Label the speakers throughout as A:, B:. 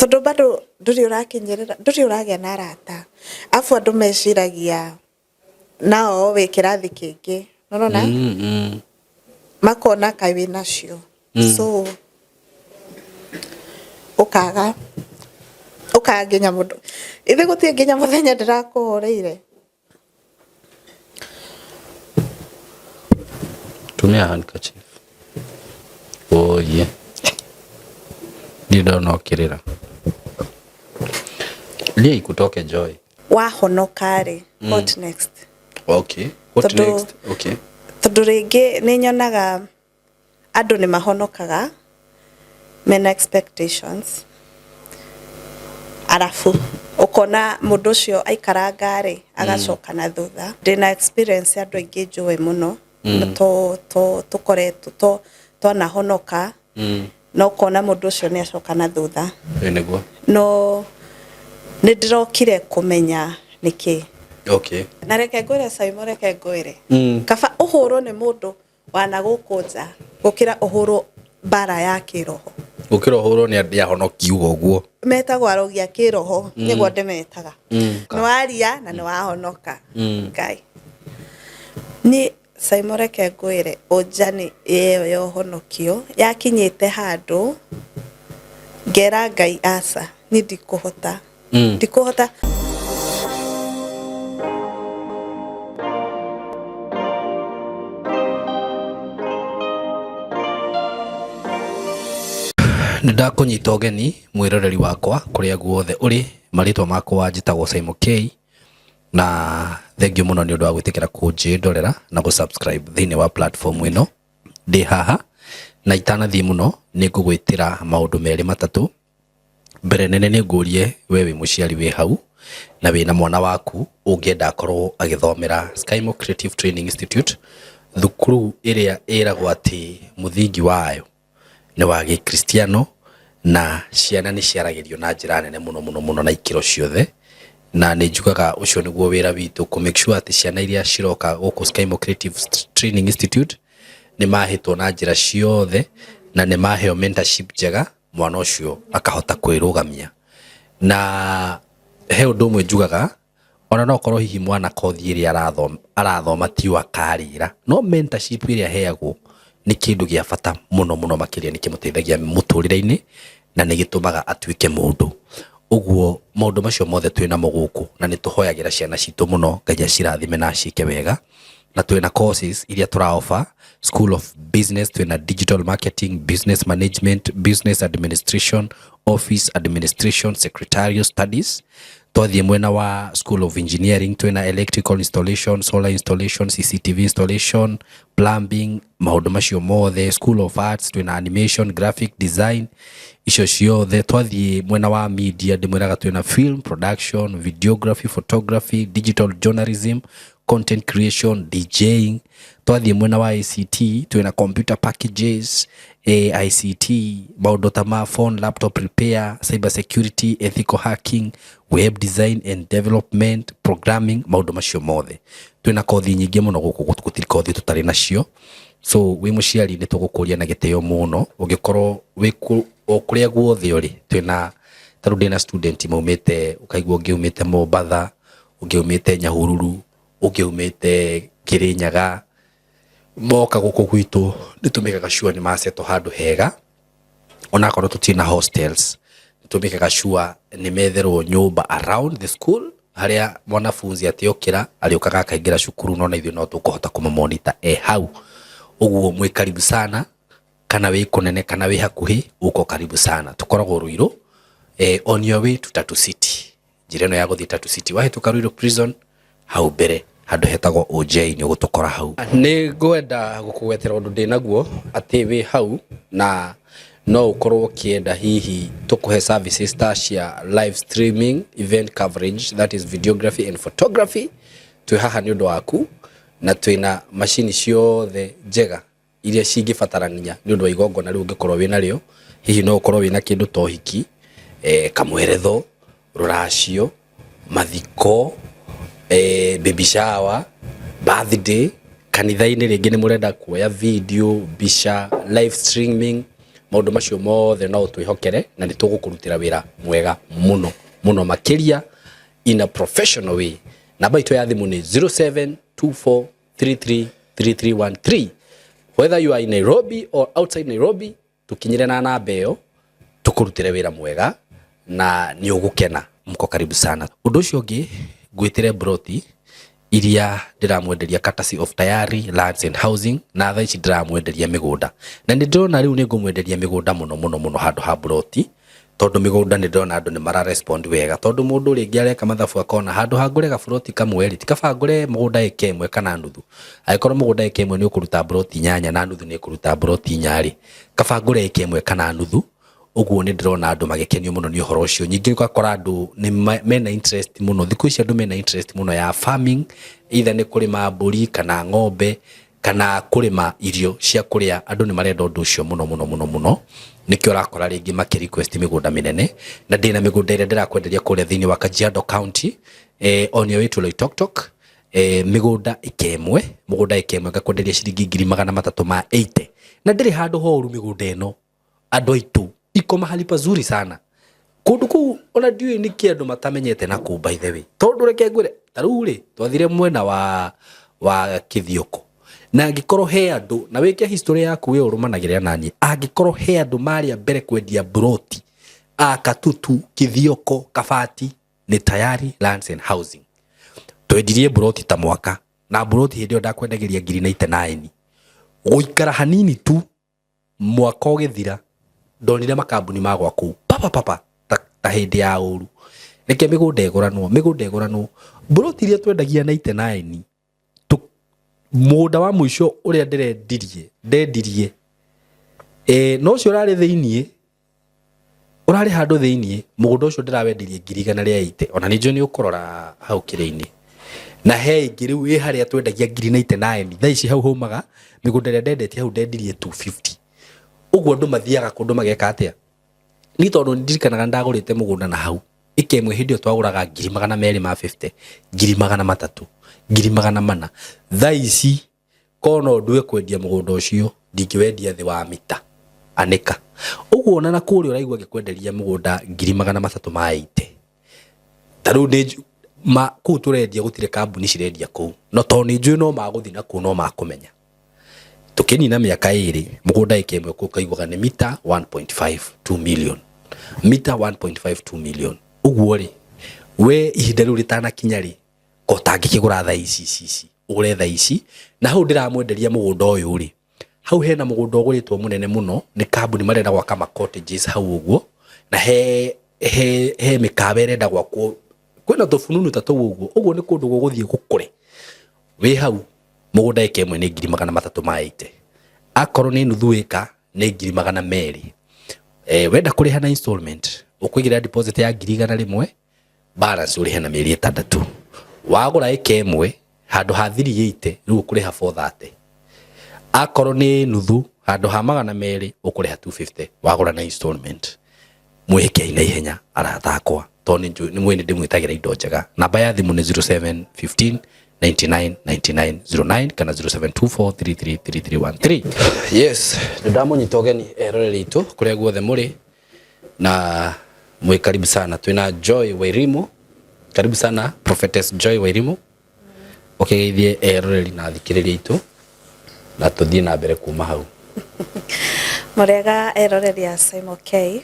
A: Tondũ bado ndũrĩ ũrakinyĩrĩra, ndũrĩ ũragĩa na arata. Afu andũ meciragia nao wĩ kĩrathi kĩngĩ. Nĩũrona? Makona kaĩ wĩnacio. So ũkaga, ũkaga nginya mũndũ. Ithe gũtirĩ nginya mũthenya ndĩrakũhũrĩire.
B: Tumia handkerchief. Oye. Ndirĩ ndona ũkĩrĩra. Lia ikutoke joy.
A: Wahonoka rĩ, what next?
B: Okay. What next? Okay.
A: Tondũ rĩngĩ nĩ nyonaga andũ nĩ mahonokaga mena expectations, arabu ũkona mũndũ ũcio aikaranga rĩ, agacoka na thutha. Ndĩna experience ya andũ aingĩ njũĩ mũno, tũkoretwo twanahonoka, na ũkona mũndũ ũcio nĩ acoka na thutha.
B: Ĩ nĩguo.
A: No nĩ ndĩrokire kũmenya nĩkĩ.
B: Okay.
A: Na reke ngwĩre Saimo, reke ngwĩre. Kaba ũhũrwo nĩ mũndũ wana gũkũ nja gũkĩra ũhũrwo mbara ya kĩroho.
B: Gũkĩra ũhũrwo nĩ andũ ahonoki uga ũguo.
A: Metagwo arogi a kĩroho, nĩguo ndĩmetaga. Nĩ waria na nĩ wahonoka. Ngai. Niĩ Saimo reke ngwĩre ũnjani ĩyo ya ũhonokio yakinyĩte handũ ngera Ngai aca, niĩ ndikũhota. Ndikũhota.
B: Nĩ ndakũnyita ũgeni mwĩroreri wakwa kũrĩa guothe ũrĩ, marĩtwa makwa njĩtagwo Simon K na thengiũ mũno nĩ ũndũ wa gwĩtĩkĩra kũnjĩndorera na gũ subscribe thĩinĩ wa platform ĩno. Ndĩ haha na itanathiĩ mũno nĩ ngũgwĩtĩra maũndũ merĩ matatũ. Mbere nene nĩ ngũrie we wĩ mũciari wĩ hau na wĩna mwana waku ũngĩenda akorwo agĩthomera Skymo Creative Training Institute, thukuru ĩrĩa ĩragwo atĩ mũthingi wayo nĩ wa gĩkristiano na ciana nĩ ciaragĩrio na njĩra nene mũno mũno mũno na ikĩro ciothe, na nĩ njugaga ũcio nĩguo wĩra witũ kũ make sure atĩ ciana iria ciroka gũkũ Skymo Creative Training Institute nĩ mahĩtwo na njĩra ciothe na nĩ maheo mentorship njega, mwana ũcio akahota kwĩrũgamia. Na he ũndũ ũmwe njugaga, ona no ũkorwo hihi mwana kothi ĩrĩa arathoma tiyo akarĩra, no mentorship ĩrĩa aheagwo nĩ kĩndũ gĩa bata mũno mũno makĩria, nĩ kĩmũteithagia mũtũrĩre-inĩ na nĩ gĩtũmaga atuĩke mũndũ. Ũguo maũndũ macio mothe twĩ namo gũkũ na nĩ tũhoyagĩra ciana citũ mũno Ngai acirathime na aciĩke wega. Na twĩna courses iria tũra offer, School of Business, twĩna Digital Marketing, Business Management, Business Administration, Office Administration, Secretarial Studies. Twathiĩ mwena wa School of Engineering twĩna Electrical Installation, Solar Installation, CCTV Installation, Plumbing, maũndũ macio mothe. School of Arts twĩna Animation, Graphic Design, icio ciothe. Twathiĩ mwena wa media ndĩmwĩraga twĩna Film Production, Videography, Photography, Digital Journalism, Content Creation, DJing. Twathiĩ mwena wa ICT twĩna Computer Packages, ICT, maũndũ ta ma phone, laptop repair, cyber security, ethical hacking, web design and development, programming, maũndũ macio mothe. Twĩna kothi nyingĩ mũno gũkũ, gũtirĩ kothi tũtarĩ nacio. So wĩ mũciari nĩ tũgũkũria na gĩtĩo mũno, ũngĩkorwo wĩ o kũrĩa guothe ũrĩ, twĩna ta rĩu ndĩna student maumĩte, ũkaigua ũngĩ aumĩte Mombatha, ũngĩ aumĩte Nyahururu, ũngĩ aumĩte Kĩrĩnyaga, moka gũkũ gwitũ nĩ tũmĩkaga sure nĩ macetwo handũ hega, onakorwo tũtirĩ na hostels, nĩ tũmĩkaga sure nĩ metherwo nyũmba around the school, harĩa mwanafunzi atĩokĩra arĩũkaga akaingĩra cukuru, no na ithuĩ no tũkũhota kũmũ monitor e hau. Ũguo mwĩ karibu sana, kana wĩ kũnene kana wĩ hakuhĩ, uko karibu sana. Tũkoragwo Ruiru, on your way to Tatu City, njĩra ĩno ya gũthiĩ Tatu City, wahĩtũka Ruiru Prison hau mbere handũ hetagwo OJ, nĩ ũgũtũkora hau. Nĩ ngwenda gũkũgwetera ũndũ ndĩ naguo atĩ wĩ hau na no ũkorwo ũkĩenda hihi tũkũhe services ta cia live streaming, event coverage, that is videography and photography. Twĩ haha nĩ ũndũ waku na twĩna macini ciothe njega iria cingĩbatarania nĩ ũndũ wa igongona rĩu ũngĩkorwo wĩ narĩo. Hihi no ũkorwo wĩna kĩndũ ta ũhiki, kamweretho, rũracio, mathiko, baby shower, birthday, kanitha-inĩ rĩngĩ nĩ mũrenda kuoya video, mbica, live streaming, Maũndũ macio mothe no ũtwĩhokere na nĩ tũgũkũrutĩra wĩra mwega mũno mũno makĩria in a professional way. Namba itũ ya thimũ nĩ 0724333313. Whether you are in Nairobi or outside Nairobi, tũkinyĩre na namba ĩyo tũkũrutĩre wĩra mwega na nĩ ũgũkena. Mko karibu sana. Ũndũ ũcio ũngĩ, ngwĩtĩre broti iria ndĩramwenderia courtesy of Tayari Lands and Housing, na thaa ici ndĩramwenderia mĩgũnda, na nĩ ndĩrona rĩu nĩ ngũmwenderia mĩgũnda mũno mũno mũno handũ ha broti, tondũ mĩgũnda nĩ ndĩrona andũ nĩ mara respond wega, tondũ mũndũ rĩngĩ areka mathabu akona handũ ha ngũre gaburoti kamwe rĩ, ti kaba ngũre mũgũnda ĩka ĩmwe kana nuthu. Angĩkorwo mũgũnda ĩka ĩmwe nĩ ũkũruta broti 8 na nuthu nĩ ĩkũruta broti 4 rĩ, kaba ngũre ĩka ĩmwe kana nuthu. Ũguo nĩ ndĩrona andũ magĩkenio mũno nĩ ũhoro ũcio. Ningĩ ũgakora andũ nĩ mena interest mũno thikũ ici, andũ mena interest mũno ya farming, either nĩ kũrĩma mbũri kana ng'ombe kana kũrĩma irio cia kũrĩa. Andũ nĩ marenda ũndũ ũcio mũno mũno mũno mũno, nĩkĩo ũrakora rĩngĩ makĩ request mĩgũnda mĩnene. Na ndĩna mĩgũnda ĩrĩa ndĩrakwenderia kũrĩa thĩinĩ wa Kajiado County, on your way to Loitoktok, mĩgũnda ĩka ĩmwe, mũgũnda ĩka ĩmwe ngakwenderia ciringi 380,000, na ndĩrĩ handũ horu mĩgũnda ĩno. Andũ aitũ, iko mahali pazuri sana kũndũ kũu, ona ndiũĩ nĩkĩ andũ matamenyete na kũu, by the way, tondũ reke ngwĩre, ta rĩu rĩ twathire mwena wa Kĩthioko, na angĩkorwo he andũ, na wĩke history yaku we ũrũmanagĩrĩra naniĩ, angĩkorwo he andũ marĩ a mbere kwendia broti a Katutu, Kĩthioko, Kabati, nĩ Tayari Lands and Housing. Twendirie broti ta mwaka na broti hĩndĩ ĩyo ndakwendagĩria ngiri 99. Gũikara hanini tu, mwaka ũgĩthira, ndonire makambuni magwa kũu papa papa ta hĩndĩ ya ũru. Reke mĩgũnda ĩgũranwo, mĩgũnda ĩgũranwo. Broti iria twendagia 99, mũgũnda wa mũico ũrĩa ndĩrendirie, ndendirie, no ũcio ũrarĩ thĩiniĩ, ũrarĩ handũ thĩiniĩ, mũgũnda ũcio ndĩrawendirie 180,000. Ona nĩ njũĩ nĩ ũkũrora hau kĩrĩ-inĩ. Na he ĩngĩ rĩu ĩ harĩa twendagia ngiri 99, thaa ici hau haumaga mĩgũnda ĩrĩa ndendetie hau ndendirie 250. Ũguo andũ mathiaga kũndũ mageka atĩa? Ni tondũ ndirikanaga ndagũrĩte mũgũnda na hau ĩka ĩmwe hĩndĩ ĩyo twagũraga 250,000, 300,000, 400,000. Thaa ici korwo no ndue kwendia mũgũnda ũcio, ndingĩwendia thĩ wa mita anĩka ũguo. Ona na kũrĩa ũraigua ngĩkwenderia mũgũnda 380,000, ta rĩu nĩ ma kũu tũrendia, gũtirĩ kambuni cirendia kũu, no tondũ nĩ njũĩ no magũthiĩ na kũu no makũmenya. Tũkĩnina mĩaka 2, mũgũnda ĩka ĩmwe kũu kaiguaga nĩ mita 1.52 million, mita 1.52 million. Ũguo rĩ, we ihinda rĩu rĩtanakinya rĩ, ko tangĩkĩgũra thaa ici ici ici, ũgũre thaa ici. Na hau ndĩramwenderia mũgũnda ũyũ rĩ, hau hena mũgũnda ũgũrĩtwo mũnene mũno nĩ kambuni, marenda gwaka ma cottages hau ũguo, na he mĩkawa ĩrenda gwakwo, kwĩna tũbununu ta tũu ũguo. Ũguo nĩ kũndũ gũgũthiĩ gũkũre. Wĩ hau mũgũnda ĩka ĩmwe nĩ 380,000, akorwo nĩ nuthu ĩka nĩ 200,000. Wenda kũrĩha na installment, ũkũigĩrĩra deposit ya 100,000, balance ũrĩhe na mĩeri 6. Wagũra ĩka ĩmwe, handũ ha 380 rĩu ũkũrĩha 430, akorwo nĩ nuthu, handũ ha 200 ũkũrĩha 250 wagũra na installment. Mwĩhĩkei na ihenya, arata akwa, tondũ nĩ mwĩ nĩ ndĩmwĩtagĩra indo njega. Namba ya thimũ nĩ 0715 99 99 09 kana 0724333313. Yes, nĩ ndamũnyita ũgeni eroreri itũ kũrĩa guothe mũrĩ, na mwĩ karibu sana. Twĩna Joy Wairimu. Karibu sana, Prophetess Joy Wairimu, ũkĩgeithie eroreri na athikĩrĩria itũ na tũthiĩ na mbere kuma hau.
A: Mũrega eroreri a Simon K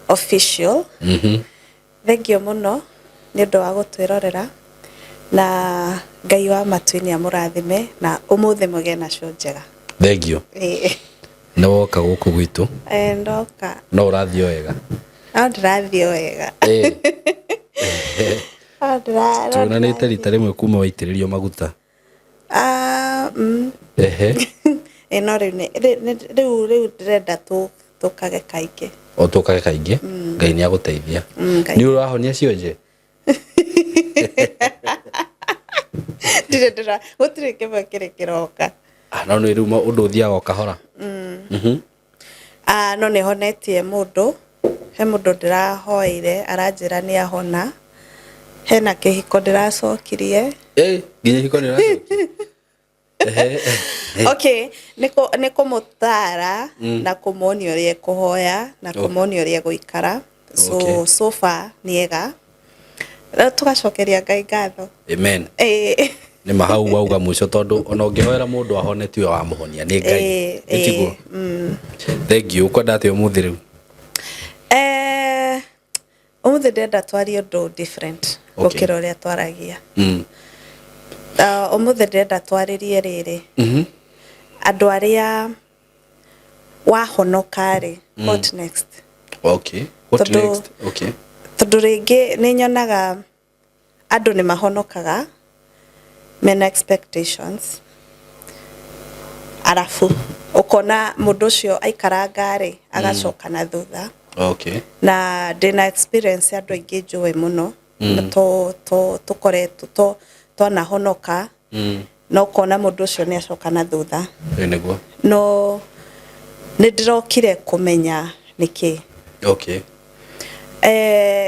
A: Official. Thengio mũno nĩ ũndũ wa gũtwĩrorera, na Ngai wa matu-inĩ amũrathime na ũmũthĩ mũgĩe na show njega.
B: Thengio. Nĩ woka gũkũ gwitũ.
A: Ndoka.
B: No ũrathiĩ o wega?
A: No ndĩrathiĩ o wega. No
B: Tuonanĩte rita rĩmwe kuma waitĩrĩrio maguta.
A: Ah. Ĩ, no rĩu rĩu ndĩrenda tũkage kaingĩ.
B: O tũkage kaingĩ. Ngai nĩ agũteithia.
A: Ngai.
B: Nĩ ũrahonia cionje?
A: Ndirĩ ndĩra, gũtirĩ kĩmwe kĩrĩ kĩroka.
B: Ah, no nĩ rĩu ũndũ ũthiaga o kahora.
A: Ah, no nĩ honetie mũndũ, he mũndũ ndĩrahoeire aranjĩra nĩ ahona, hena kĩhiko ndĩracokirie.
B: Nginya ihiko nĩ ũracokia?
A: Okay, nĩ kũmũtara na kũmuonia ũrĩa ekũhoya na kũmuonia ũrĩa egũikara. So so far nĩ ega. Rĩu tũgacokeria Ngai ngatho.
B: Amen.
A: Ĩĩ.
B: Nĩ ma hau wauga mũico, tondũ ona ũngĩhoera mũndũ ahone, tiwe wamũhonia, nĩ Ngai. Nĩ tiguo? Thank you. Ũkwenda atĩa ũmũthĩ rĩu?
A: Ũmũthĩ ndĩrenda twarie ũndũ different gũkĩra ũrĩa twaragia. Ũmũthĩ ndĩrenda twarĩrie rĩrĩ, andũ arĩa wahonoka rĩ, what next?
B: Okay, what next? Okay.
A: Tondũ rĩngĩ nĩ nyonaga andũ nĩ mahonokaga mena expectations, arabu ũkona mũndũ ũcio aikaranga rĩ, agacoka na thutha. Na ndĩna experience ya andũ aingĩ njũĩ mũno tũkoretwo twanahonoka na ũkona mũndũ ũcio nĩ acoka na thutha.
B: Ĩ nĩguo.
A: No nĩ ndĩrokire kũmenya nĩkĩ.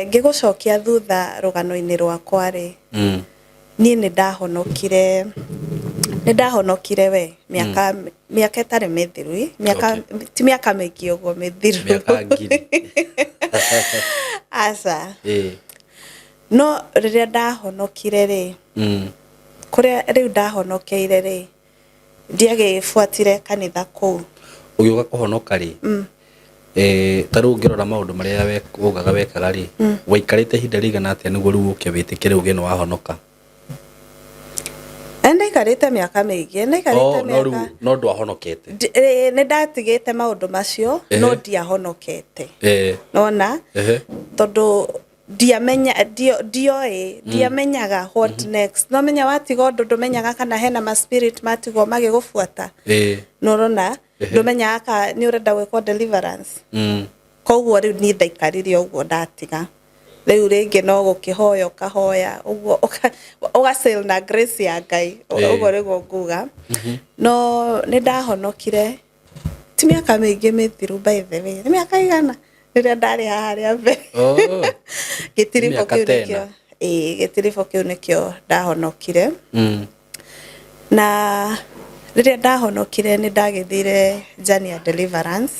A: Ngĩgũcokia thutha rũgano-inĩ rwakwa rĩ, niĩ nĩ ndahonokire we mĩaka ĩtarĩ mĩthiru ĩ, mĩaka ti mĩaka mĩingĩ ũguo mĩthiru.
B: Mĩaka ngiri.
A: Aca. No rĩrĩa ndahonokire rĩ, kũrĩa rĩu ndahonokeire rĩ, ndiagĩbuatire kanitha kũu.
B: Ũgĩũka kũhonoka rĩ, ta rĩu ũngĩrora maũndũ marĩa waugaga wekaga rĩ, waikarĩte ihinda rĩigana atĩa nĩguo rĩu ũke wĩtĩkĩre uge nĩ wahonoka?
A: Nĩ ndaikarĩte mĩaka mĩingĩ, ndaikarĩte
B: Oh, no rĩu
A: mĩaka
B: no ndwahonokete?
A: Nĩ ndatigĩte maũndũ macio, no ndiahonokete. Nona tondũ ndiamenya ndioĩ, ndiamenyaga what next. No menya watiga ũndũ, ndũmenyaga kana hena ma spirit matigwo magĩgũbuata. Nũrona ndũmenyaga ka nĩ ũrenda gwĩkwo deliverance. Koguo rĩu niĩ ndaikarire ũguo, ndatiga rĩu rĩngĩ no gũkĩhoya, ũkahoya ũguo ũga sail na grace ya Ngai. Ũguo nĩguo nguga. No nĩ ndahonokire ti mĩaka mĩingĩ mĩthiru. By the way, nĩ mĩaka igana rĩrĩa ndarĩ haha rĩa mbere. Gĩtiribũ
B: Mĩaka
A: kĩu
B: tena.
A: nĩkĩo, ĩĩ, gĩtiribũ kĩu nĩkĩo ndahonokire. Na rĩrĩa ndahonokire, nĩ ndagĩthire journey ya deliverance,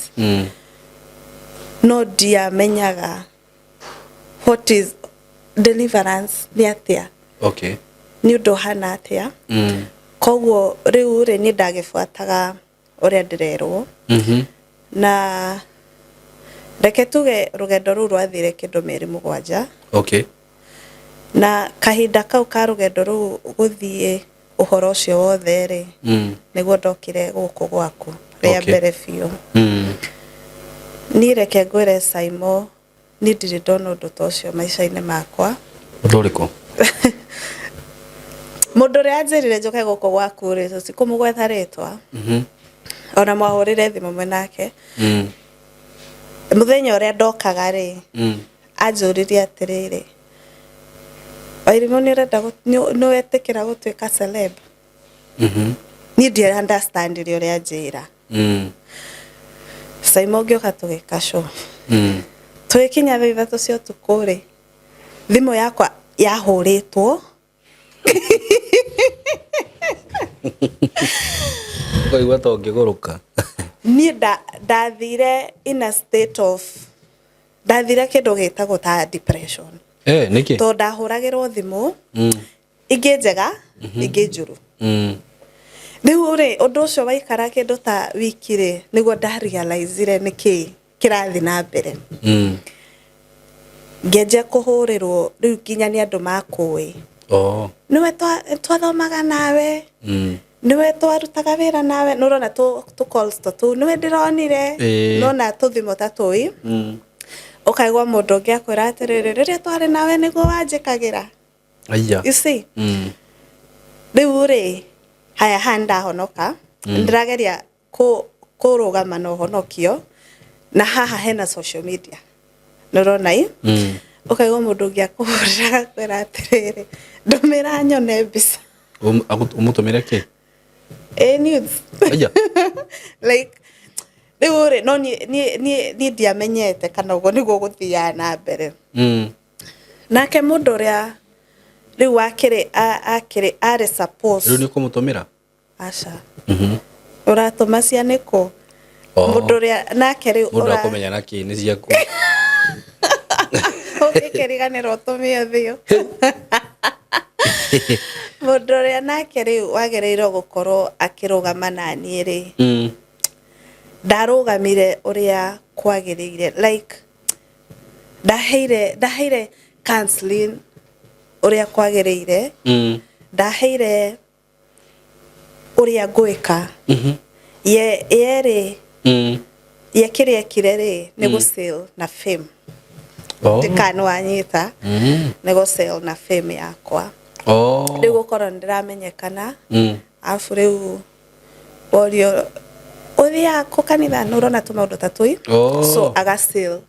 A: no ndiamenyaga what is deliverance, nĩ atĩa, nĩ ũndũ ũhana atĩa. Koguo rĩu rĩ, niĩ ndagĩbuataga ũrĩa ndĩrerwo. Na reke tuge rũgendo rũu rwathire kĩndũ mĩeri 7. Na kahinda kau ka rũgendo rũu gũthiĩ ũhoro ũcio wothe rĩ, nĩguo ndokire gũkũ gwaku rĩa mbere biũ. Niĩ reke ngwĩre, Saimo, niĩ ndirĩ ndona ũndũ ta ũcio maica-inĩ makwa.
B: Ũndũ ũrĩkũ?
A: Mũndũ ũrĩa anjĩrire njoke gũkũ gwaku rĩ, tũtikũmũgweta rĩtwa, ona mwahũrĩre thimũ mwĩ nake. Mũthenya ũrĩa ndokaga rĩ, anjũririe atĩrĩrĩ, "Wairimũ, nĩ ũrenda nĩ wetĩkĩra gũtuĩka celeb?" Niĩ ndiĩ understandire ũrĩa anjĩra. Saimo, ngĩũka tũgĩka show. Tũgĩkinya thaa 3 cia ũtukũ rĩ, thimũ yakwa yahũrĩtwo.
B: Ũkaigua ta ũngĩgũrũka.
A: Niĩ ndathire in a state of, ndathire kĩndũ gĩtagwo ta depression.
B: Nĩkĩ?
A: Tondũ ndahũragĩrwo thimũ, ingĩ njega, ingĩ njũru. Rĩu rĩ, ũndũ ũcio waikara kĩndũ ta wiki rĩ, nĩguo ndarealizire nĩkĩ kĩrathiĩ na mbere. Ngĩanjia kũhũrĩrwo rĩu nginya nĩ andũ makũĩ. "Nĩwe twathomaga nawe, nĩwe twarutaga wĩra nawe." Nĩ ũrona tũ calls ta tũu, "Nĩwe ndĩronire." Nona tũthimũ ta tũi. Ũkaigua mũndũ ũngĩ akwĩra atĩrĩrĩ, "Rĩrĩa twarĩ nawe nĩguo wanjĩkagĩra."
B: Aya.
A: You see? Rĩu rĩ, haya, haha nĩndahonoka, ndĩrageria kũrũgama na ũhonokio, na haha hena social media, nĩ ũrona i? Ũkaigua mũndũ ũngĩ akũhũrĩra agakwĩra atĩrĩrĩ, "Ndũmĩra nyone mbica."
B: Ũmũtũmĩre kĩ?
A: Ĩ, nudes.
B: Aya.
A: Like rĩu rĩ, no niĩ ndiamenyete kana ũguo nĩguo gũthiaga na mbere. Nake mũndũ ũrĩa rĩu akĩrĩ akĩrĩ arĩ suppose
B: Rĩu nĩ ũkũmũtũmĩra?
A: Aca. Ũratũma cia nĩkũ?
B: Oh.
A: Mũndũ ũrĩa nake rĩu
B: Mũndũ
A: ũra-
B: akũmenya na kĩ nĩ ciaku.
A: Ũngĩkĩriganĩrwo ũtũme ũthiũ. Mũndũ ũrĩa nake rĩu wagĩrĩirwo gũkorwo akĩrũgama naniĩ rĩ, ndarũgamire ũrĩa kwagĩrĩire, like ndaheire counseling ũrĩa kwagĩrĩire, ndaheire ũrĩa ngwĩka. Ye yerĩ, ye kĩrĩa ekire rĩ, nĩ gũ sell na fame.
B: Oh.
A: Ndikana wanyita. Nĩ gũ sell na fame yakwa.
B: Oh.
A: Rĩu gũkorwo nĩ ndĩramenyekana, arabu rĩu worio ũthiaga kũ kanitha, nĩ ũrona tũmaũndũ ta tũi.
B: Oh.
A: So aga sell.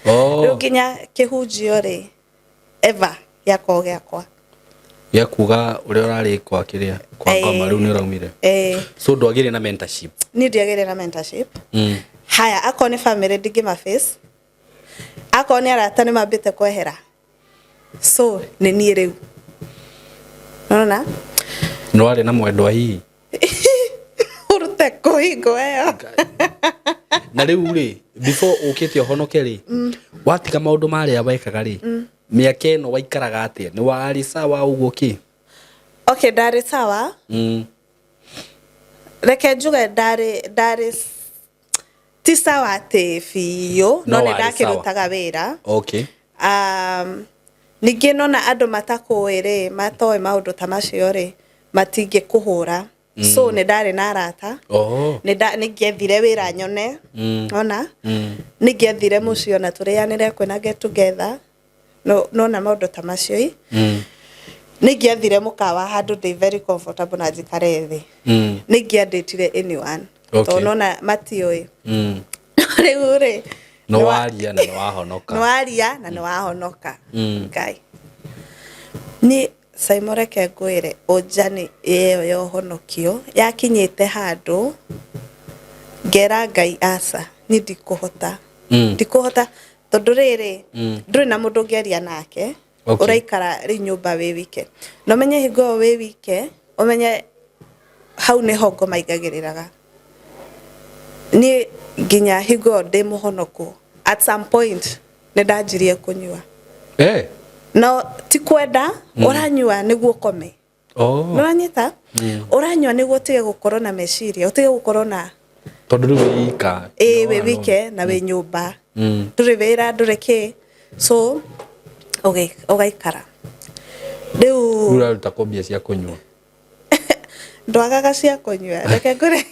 B: Oh.
A: Rĩu nginya kĩhunjio rĩ, ever gĩakorwo gĩakwa.
B: Gĩa kuga ũrĩa ũrarĩ kwa kĩrĩa kwa ngoma rĩu nĩ ũraumire.
A: Eh.
B: So ndwagĩire na mentorship.
A: Niĩ ndiagĩire na mentorship. Haya, akorwo nĩ family ndingĩma face, akorwo nĩ arata nĩ mambĩte kwehera, so nĩ niĩ rĩu nona.
B: Nĩ warĩ na mwendwa hihi?
A: Ũrute kũhingo ĩyo.
B: Na rĩu rĩ, before ũkĩte ũhonoke rĩ, watiga maũndũ marĩa wekaga rĩ, mĩaka ĩno waikaraga atĩa? Nĩ warĩ sawa ũguo kĩ?
A: Okay, ndarĩ sawa. Reke njuge ndarĩ ti sawa atĩ biũ, no
B: No
A: nĩ
B: warĩ
A: ndakĩrutaga wĩra.
B: Okay.
A: Ningĩ nona andũ matakũĩ rĩ, matoĩ maũndũ ta macio rĩ, matingĩkũhũra. So nĩ ndarĩ na arata.
B: Oh.
A: Nĩ ngĩethire wĩra nyone. Ona nĩ ngĩethire mũciĩ ona tũrĩanĩre kwĩna get together. No nona maũndũ ta macio i. Nĩ ngĩethire mũkawa handũ ndĩ very comfortable na njikare thĩ. Nĩ ngĩandĩtire anyone.
B: Okay.
A: Tondũ nona matiũĩ. Rĩu rĩ,
B: Nĩ waria na nĩ wahonoka.
A: Nĩ waria na nĩ wahonoka. Ngai. Niĩ Simon, reke ngwĩre, ũnjani ĩyo ya ũhonokio yakinyĩte handũ ngera Ngai aca, niĩ ndikũhota. Ndikũhota tondũ rĩrĩ, ndũrĩ na mũndũ ũngĩaria nake.
B: Okay.
A: Ũraikara rĩu nyũmba wĩ wike. Na ũmenye hingo ĩyo wĩ wike, ũmenye hau nĩho ngoma ingagĩrĩraga. Niĩ nginya hingo ĩyo ndĩ mũhonoku, at some point nĩ ndanjirie kũnyua.
B: Eh.
A: No ti kwenda, ũranyua nĩguo ũkome.
B: Oh.
A: Nĩũranyita? Ũranyua nĩguo ũtige gũkorwo na meciria, ũtige gũkorwo na
B: Tondũ rĩu wĩ ika.
A: Ĩĩ, wĩ wike na wĩ nyũmba. Ndũrĩ wĩra, ndũrĩ kĩ. So ũgaikara. Rĩu
B: Rĩu ũraruta kũ mbia cia kũnyua?
A: Ndwagaga cia kũnyua. Reke ngũre.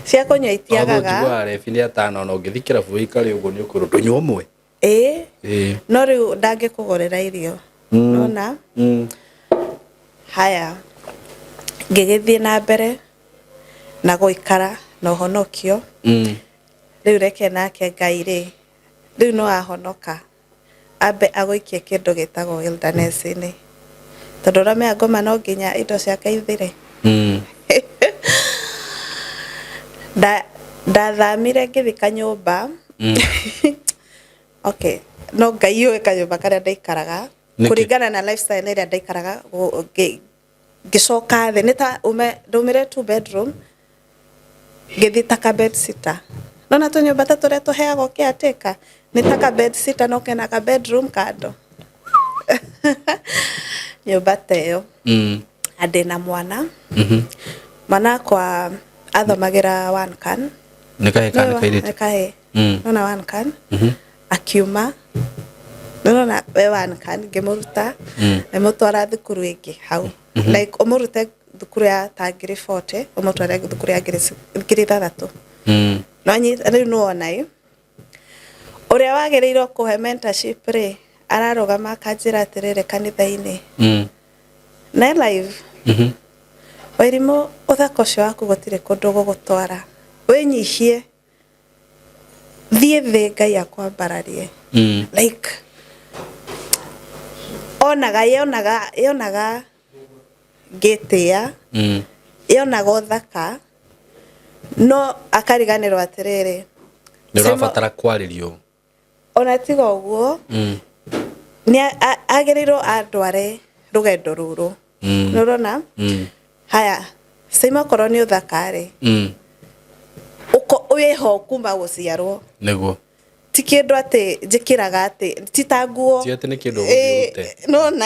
A: Cia kũnyua itiagaga.
B: Njiguaga rebi nĩ atano, ona ũngĩthiĩ kĩrabu ũikare ũguo nĩ ũkwĩrwo ndũnyua ũmwe.
A: Ĩĩ.
B: Ĩĩ.
A: No rĩu ndangĩkũgũrĩra irio. Nona? Haya. Ngĩgĩthiĩ na mbere na gũikara na ũhonokio. Rĩu reke nake Ngai rĩ, rĩu no ahonoka ambe agũikie kĩndũ gĩtagwo wilderness-inĩ. Tondũ ũramenya ngoma no nginya indo ciake ithire. Ndathamire ngĩthiĩ kanyũmba. Okay, no Ngai ũĩ kanyũmba karĩa ndaikaraga.
B: Nĩkĩ?
A: Kũringana na lifestyle ĩrĩa ndaikaraga, ngĩcoka thĩ nĩ ta ume ndaumire two bedroom ngĩthiĩ ta ka bed sitter. Nona tũnyũmba ta tũrĩa tũheagwo caretaker, nĩ ta ka bed sitter no kena ka bedroom kando. Nyũmba ta ĩyo. Na ndĩna mwana. Mwana wakwa athomagĩra one can.
B: Nĩ kahĩĩ kana nĩ kairĩtu?
A: Nĩ kahĩĩ. Nona one can. Akiuma. Nona we one can ngĩmũruta. Ngĩmũtwara thukuru ĩngĩ hau. Like ũmũrute thukuru ya ta ngiri 40, ũmũtware thukuru ya 6,000. No rĩu nĩ wona ĩ. Ũrĩa wagĩrĩirwo kũhe mentorship rĩ, ararũgama akanjĩra atĩrĩrĩ kanitha-inĩ. Na live. Wairimũ, ũthaka ũcio waku gũtirĩ kũndũ gũgũtwara. Wĩnyihie. Thiĩ thĩ Ngai akwambararie. Like onaga yonaga ngĩtĩa. Yonaga ũthaka. No akariganĩrwo atĩrĩrĩ.
B: Nĩ ũrabatara kwarĩrio.
A: Ona tiga ũguo, nĩ agĩrĩirwo andware rũgendo rũrũ. Nĩ ũrona? Haya, Saima, okorwo nĩ ũthaka rĩ, ũko wĩho kuma gũciarwo. Ti kĩndũ atĩ njĩkĩraga atĩ ti ta nguo.
B: Ti atĩ nĩ kĩndũ ũgũthiĩ ũrute.
A: No na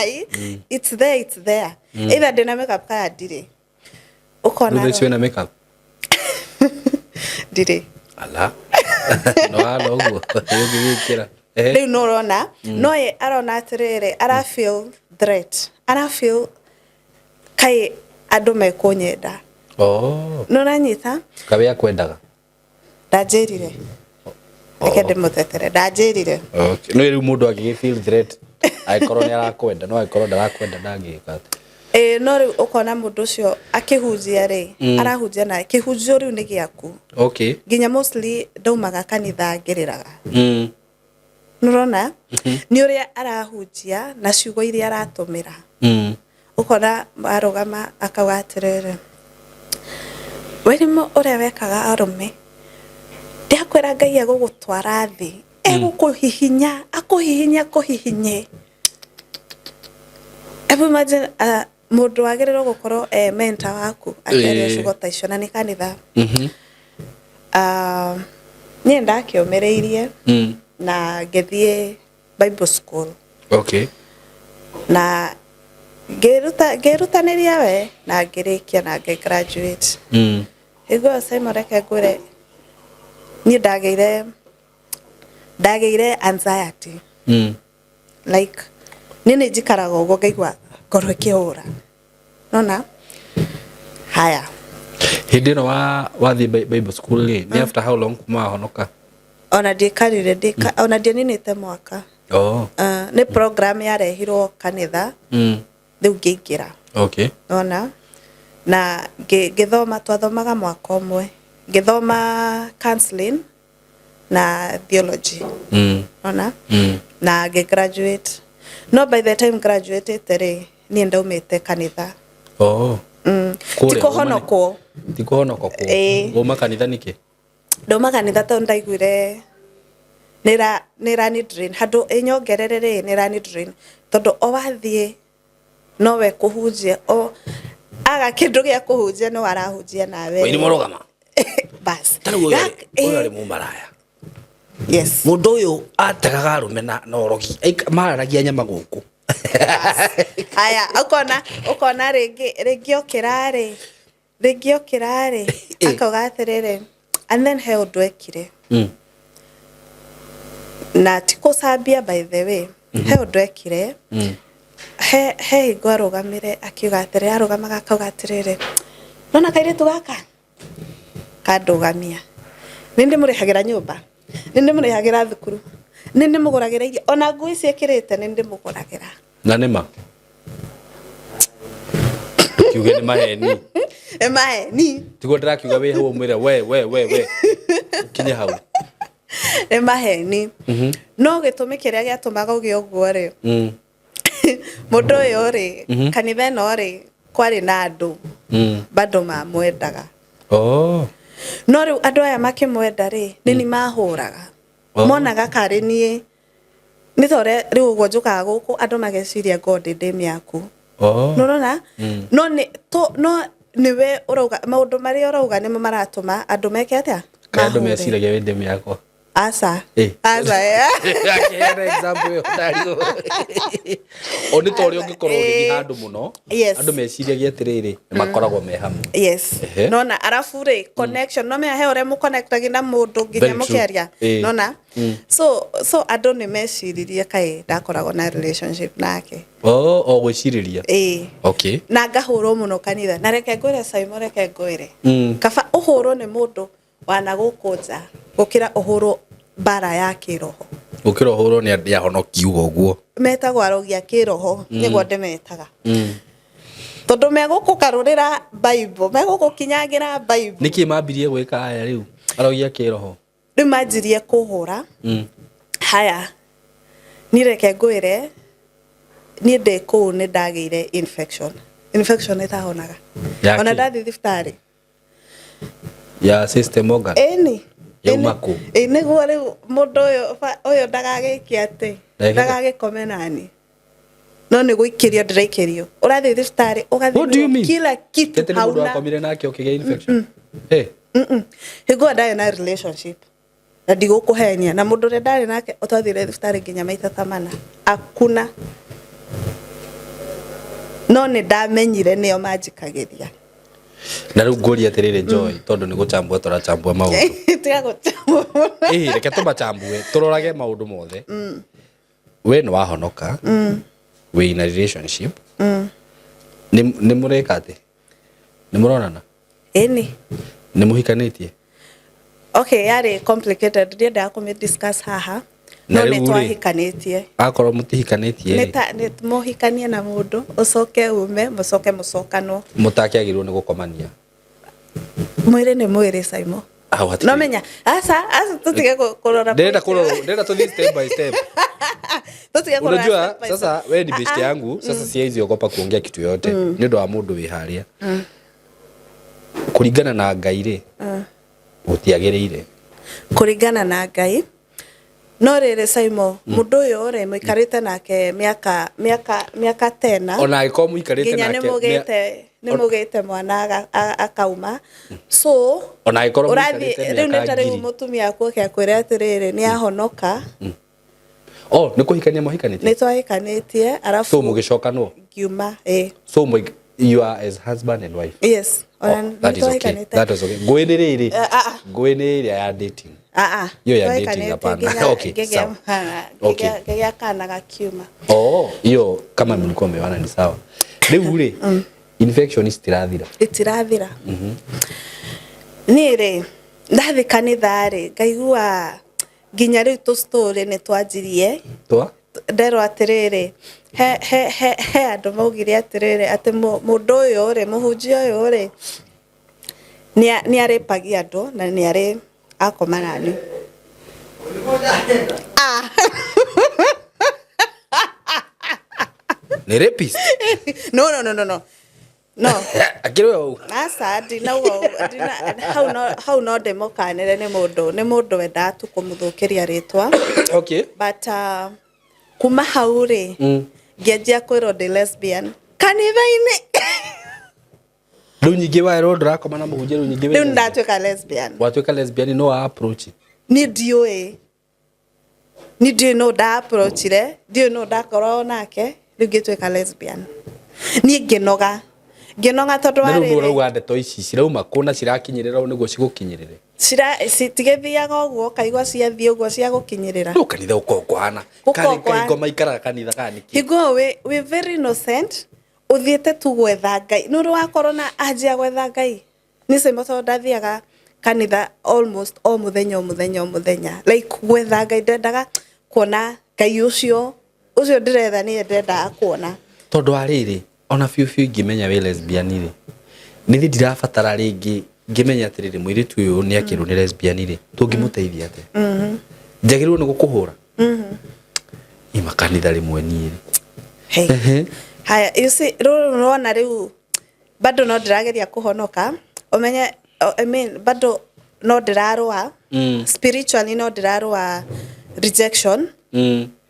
A: it's there, it's there, either ndĩna makeup kana ndirĩ, ũkona.
B: Rĩu thaa ici wĩna makeup?
A: Ndirĩ.
B: Ala, no hana ũguo ũngĩgĩkĩra. Ehe.
A: Rĩu nĩ ũrona, no ye arona atĩrĩrĩ, ara feel threat, ara feel kaĩ andũ mekũnyenda.
B: Oh.
A: Nĩ ũranyita?
B: Kawe akwendaga?
A: Ndanjĩrire, reke ndĩmũtetere, ndanjĩrire.
B: Okay. No rĩu mũndũ angĩgĩ feel threat angĩkorwo nĩ arakwenda, no angĩkorwo ndarakwenda ndangĩka atĩa?
A: Ĩĩ, no rĩu ũkona mũndũ ũcio akĩhunjia rĩ, arahunjia na kĩhunjio rĩu nĩ gĩaku. Nginya mostly ndaumaga kanitha ngĩrĩraga. Nĩũrona nĩ ũrĩa arahunjia na ciugo iria aratũmĩra. Ũkona arũgama akauga atĩrĩrĩ, "Wĩrimũ ũrĩa wekaga arũme, ndakwĩra Ngai egũgũtwara thĩ, egũkũhihinya, akũhihinye, akũhihinye." Hebu imagine, mũndũ wagĩrĩirwo gũkorwo e mentor waku akĩaria ciugo ta icio, na nĩ kanitha. Niĩ ndakĩũmĩrĩirie na ngĩthiĩ Bible school. Na ngĩruta, ngĩrutanĩria we, na ngĩrĩkia na ngĩ graduate. Hingo ĩyo, Simon, reke ngwĩre, niĩ ndagĩire anxiety. Like niĩ nĩ njikaraga ũguo ngaigua ngoro ĩkĩhũra, nona haya.
B: Hĩndĩ ĩno wa wathiĩ Bible school rĩ, nĩ after how long kuma wahonoka?
A: Ona ndiĩkarire ndĩka, ona ndianinĩte mwaka. Nĩ program yarehirwo kanitha. Rĩu ngĩingĩra. Ona na ngĩthoma, twathomaga mwaka ũmwe, ngĩthoma counseling na theology. Ona na ngĩ graduate, no by the time graduated rĩ, niĩ ndaumĩte kanitha.
B: Kũrĩa
A: Ti kũhonokwo.
B: Ti kũhonokwo kũ?
A: Ĩĩ.
B: Wauma kanitha nĩkĩ?
A: Ndauma kanitha tondũ ndaiguire nĩrani drain, handũ ĩnyongerere rĩ, nĩrani drain, tondũ o wathiĩ nowe kũhunjia, o aga kĩndũ gĩa kũhunjia no arahunjia nawe.
B: Wairimu rũgama.
A: Bas.
B: Ta rĩu ũyũ ũyũ arĩ mũmaraya. Mũndũ ũyũ ategaga arũme na ũrogi. Mararagia nyama gũkũ.
A: Haya, ũkona rĩngĩ okĩra rĩ, rĩngĩ okĩra rĩ, akauga atĩrĩrĩ, and then he ũndũ ekire. Na ti kũcambia, by the way, he ũndũ ekire. He hingo arũgamire akiuga atĩrĩ, arũgamaga akauga atĩrĩrĩ, "Nona kairĩtu gaka kandũgamia, nĩ ndĩmũrĩhagĩra nyũmba, nĩ ndĩmũrĩhagĩra thukuru, nĩ ndĩmũgũragĩra irio, ona nguo ici ĩkĩrĩte nĩ ndĩmũgũragĩra."
B: Na nĩ ma? Kiuge nĩ maheni.
A: Nĩ maheni.
B: Tiguo ndĩrakiuga wĩ hau ũmwĩre we ũkinye hau.
A: Nĩ maheni. No gĩtũmi kĩrĩa gĩatũmaga ũgĩe ũguo rĩ, mũndũ ũyũ rĩ, kanitha ĩno rĩ, kwarĩ na andũ bado mamwendaga. No rĩu andũ aya makĩmwenda rĩ, nĩ ni mahũraga. Monaga karĩ niĩ nĩ ta ũrĩa rĩu ũguo njũkaga gũkũ, andũ mageciria ngo ndĩ mĩaku. Nĩũrona? No nĩ to no nĩwe ũrauga maũndũ marĩa ũrauga nĩmo maratũma andũ meke atĩa?
B: Kaĩ andũ
A: Mahũre.
B: meciragia wĩ ndĩmi yakwa?
A: Aca.
B: Eh.
A: Aca.
B: Akĩheana example ĩyo ndarigwo. O nĩ ta ũrĩa ũngĩkorwo ũgĩthiĩ handũ mũno, andũ meciragia atĩrĩrĩ, nĩ makoragwo me hamwe.
A: Nona arabu rĩ, connection no menya he ũrĩa mũconnectagi na mũndũ nginya
B: Very true.
A: mũkĩaria. Nona so andũ nĩ meciririe kaĩ ndakoragwo na relationship nake.
B: Oh, o gwĩcirĩria.
A: Ĩĩ. Na ngahũrwo mũno kanitha, na reke ngwĩre, Simon, reke ngwĩre, kaba ũhũrwo nĩ mũndũ wana gũkũ nja gũkĩra ũhũrwo mbara ya kĩroho.
B: Gũkĩra ũhũrwo nĩ andũ ahonoki uga ũguo.
A: Metagwo arogi a kĩroho, nĩguo ndĩmetaga, tondũ megũkũgarũrĩra Bible, megũgũkinyangĩra Bible.
B: Nĩkĩ mambirie gwĩka aya rĩu arogi a kĩroho?
A: Rĩu manjirie kũhũra. Haya, niĩ reke ngwĩre, niĩ ndĩ kũu nĩ ndagĩire infection, infection ĩtahonaga.
B: Ya
A: Ona
B: kĩ?
A: ndathiĩ thibitarĩ.
B: Ya system organ?
A: Ĩni.
B: Yauma kũ?
A: Ĩ nĩguo rĩu mũndũ ũyũ ũyũ ndagagĩke atĩ
B: Ndagĩke?
A: ndagagĩkome nani. No nĩ gũikĩrio ndĩraikĩrio, ũrathiĩ thibitarĩ.
B: What do you
A: Ũgathimĩrwo
B: mean?
A: kila kitu.
B: Tete nĩ mũndũ
A: Hauna.
B: wakomire nake ũkĩgĩa infection? Eh.
A: Hingo ĩyo ndarĩ na relationship na ndigũkũhenia na mũndũ ũrĩa ndarĩ nake, twathire thibitarĩ nginya maita ta mana, akuna. No nĩ ndamenyire nĩo manjikagĩria.
B: Na rĩu ngũria atĩrĩrĩ, Joy, tondũ nĩ gũchambua tũrachambua maũndũ.
A: Tiga gũchambua.
B: Ĩĩ, reke tũmachambue, tũrorage maũndũ mothe. We nĩ wahonoka, wĩ in a relationship, nĩ mũreka atĩ nĩ mũronana?
A: Ĩni.
B: Nĩ mũhikanĩtie?
A: Okay, yarĩ complicated, ndiendaga kũmĩ discuss haha.
B: Na
A: No
B: rĩu
A: nĩ
B: rĩ,
A: twahikanĩtie.
B: Akorwo mũtihikanĩtie
A: Nĩ
B: rĩ,
A: ta nĩ mũhikanie na mũndũ, ũcoke ume, mũcoke mũcokanwo.
B: Mũtakĩagĩrĩirwo nĩ gũkomania.
A: Mwĩrĩ nĩ mwĩrĩ, Saimo.
B: Hau hatikĩrĩ.
A: No menya, aca aca, tũtige kũrora.
B: Ndĩrenda kũrora, ndĩrenda tũthiĩ step by step.
A: Tũtige kũrora
B: Unajua
A: step by
B: sasa
A: step.
B: wewe ni beshte
A: Ah, ah.
B: yangu, sasa siwezi ogopa kuongea kitu yote nĩ ũndũ wa mũndũ wĩ harĩa. Kũringana na Ngai rĩ, gũtiagĩrĩire.
A: Kũringana na Ngai, no rĩrĩ, Saimo, mũndũ ũyũ rĩ, mũikarĩte nake mĩaka tena.
B: Ona angĩkorwo mũikarĩte
A: Nginya nĩ
B: nake
A: mũgĩte nĩ mũgĩte mwana akauma, so
B: Ona angĩkorwo
A: ũrathiĩ
B: mũikarĩte
A: rĩu nĩ
B: mĩaka
A: ta rĩu
B: ngiri.
A: Mũtumia aku oke akwĩre atĩrĩrĩ, nĩ ahonoka.
B: Oh, nĩ kũhikania mũhikanĩtie?
A: Nĩ twahikanĩtie, arabu
B: So mũgĩcokanwo?
A: Ngiuma, ĩ.
B: So you are as husband and wife?
A: Yes. Ona
B: Oh, that is okay.
A: nĩ twahikanĩte.
B: That is okay. Ngũĩ nĩ rĩrĩ.
A: Ah, ah.
B: Ngũĩ nĩ ĩrĩa ya dating.
A: Ah, ah.
B: Hiyo ya dating
A: Twahikanĩtie
B: hapana.
A: nginya
B: Okay, sawa. Okay.
A: ngĩgĩa kana gakiuma.
B: Oh, hiyo kama mlikuwa mmeoana ni sawa. Rĩu rĩ, infection citirathira.
A: Itirathira. Niĩ rĩ, ndathiĩ kanitha rĩ, ngaigua nginya rĩu tũ story nĩ twanjirie.
B: Twa?
A: Nderwo atĩrĩrĩ, he andũ maugire atĩrĩrĩ, atĩ mũndũ ũyũ rĩ, mũhunjia ũyũ rĩ, nĩ arĩpagia andũ na nĩ arĩ akoma nani. Ah.
B: Nĩ rapist?
A: No, no, no, no, no, no.
B: Akĩrĩ we ũguo.
A: Aca, ndinauga ũguo, hau no ndĩmũkanĩre, nĩ mũndũ wendaga tu kũmũthũkĩria rĩtwa. But kuma hau rĩ, ngĩanjia kwĩrwo ndĩ lesbian kanitha-inĩ.
B: Rĩu nyingĩ waerwo ndũrakoma na mũhunjia, rĩu nyingĩ wĩ
A: Rĩu
B: lesbian.
A: Nĩndatuĩka lesbian.
B: Watuĩka lesbian, no wa approach.
A: Niĩ ndiũĩ no nda approachire, ndiũĩ no ndakorwo nake, rĩu ngĩtuĩka lesbian. Niĩ ngĩnoga tondũ
B: Na
A: wa
B: rĩu nũ
A: rĩrĩ,
B: ũrauga ndeto ici cirauma kũ na cirakinyĩrĩra ũũ nĩguo cigũkinyĩrĩre?
A: Citigĩthiaga ũguo, ũkaigua ciathiĩ ũguo ciagũkinyĩrĩra.
B: Rĩu kanitha gũkoragwo kũhana
A: Gũkoragwo
B: karĩ
A: kũhana.
B: ngoma ikaraga kanitha kana nĩkĩ?
A: Hingo ĩyo wĩ very innocent, ũthiĩte tu gwetha Ngai. Nĩ ũrĩ wakorwo na anjia gwetha Ngai nĩ cimo, tondũ ndathiaga kanitha almost o mũthenya, o mũthenya, o mũthenya, like gwetha Ngai. Ndendaga kuona Ngai ũcio ndĩretha, nĩye ndendaga kuona.
B: Tondũ wa rĩrĩ, ona biũ biũ ingĩmenya wĩ lesbian rĩ, nĩ ndirabatara rĩngĩ ngĩmenya atĩrĩrĩ, mũirĩtu ũyũ nĩ akĩrwo nĩ lesbian rĩ, tũngĩmũteithia atĩa? Njagĩrĩirwo nĩ gũkũhũra i makanitha rĩmwe niĩ rĩ.
A: Hey. Haya, you see, rũrũ nĩwona rĩu bado no ndĩrageria kũhonoka, ũmenye, I mean, bado no ndĩrarũa spiritually, no ndĩrarũa rejection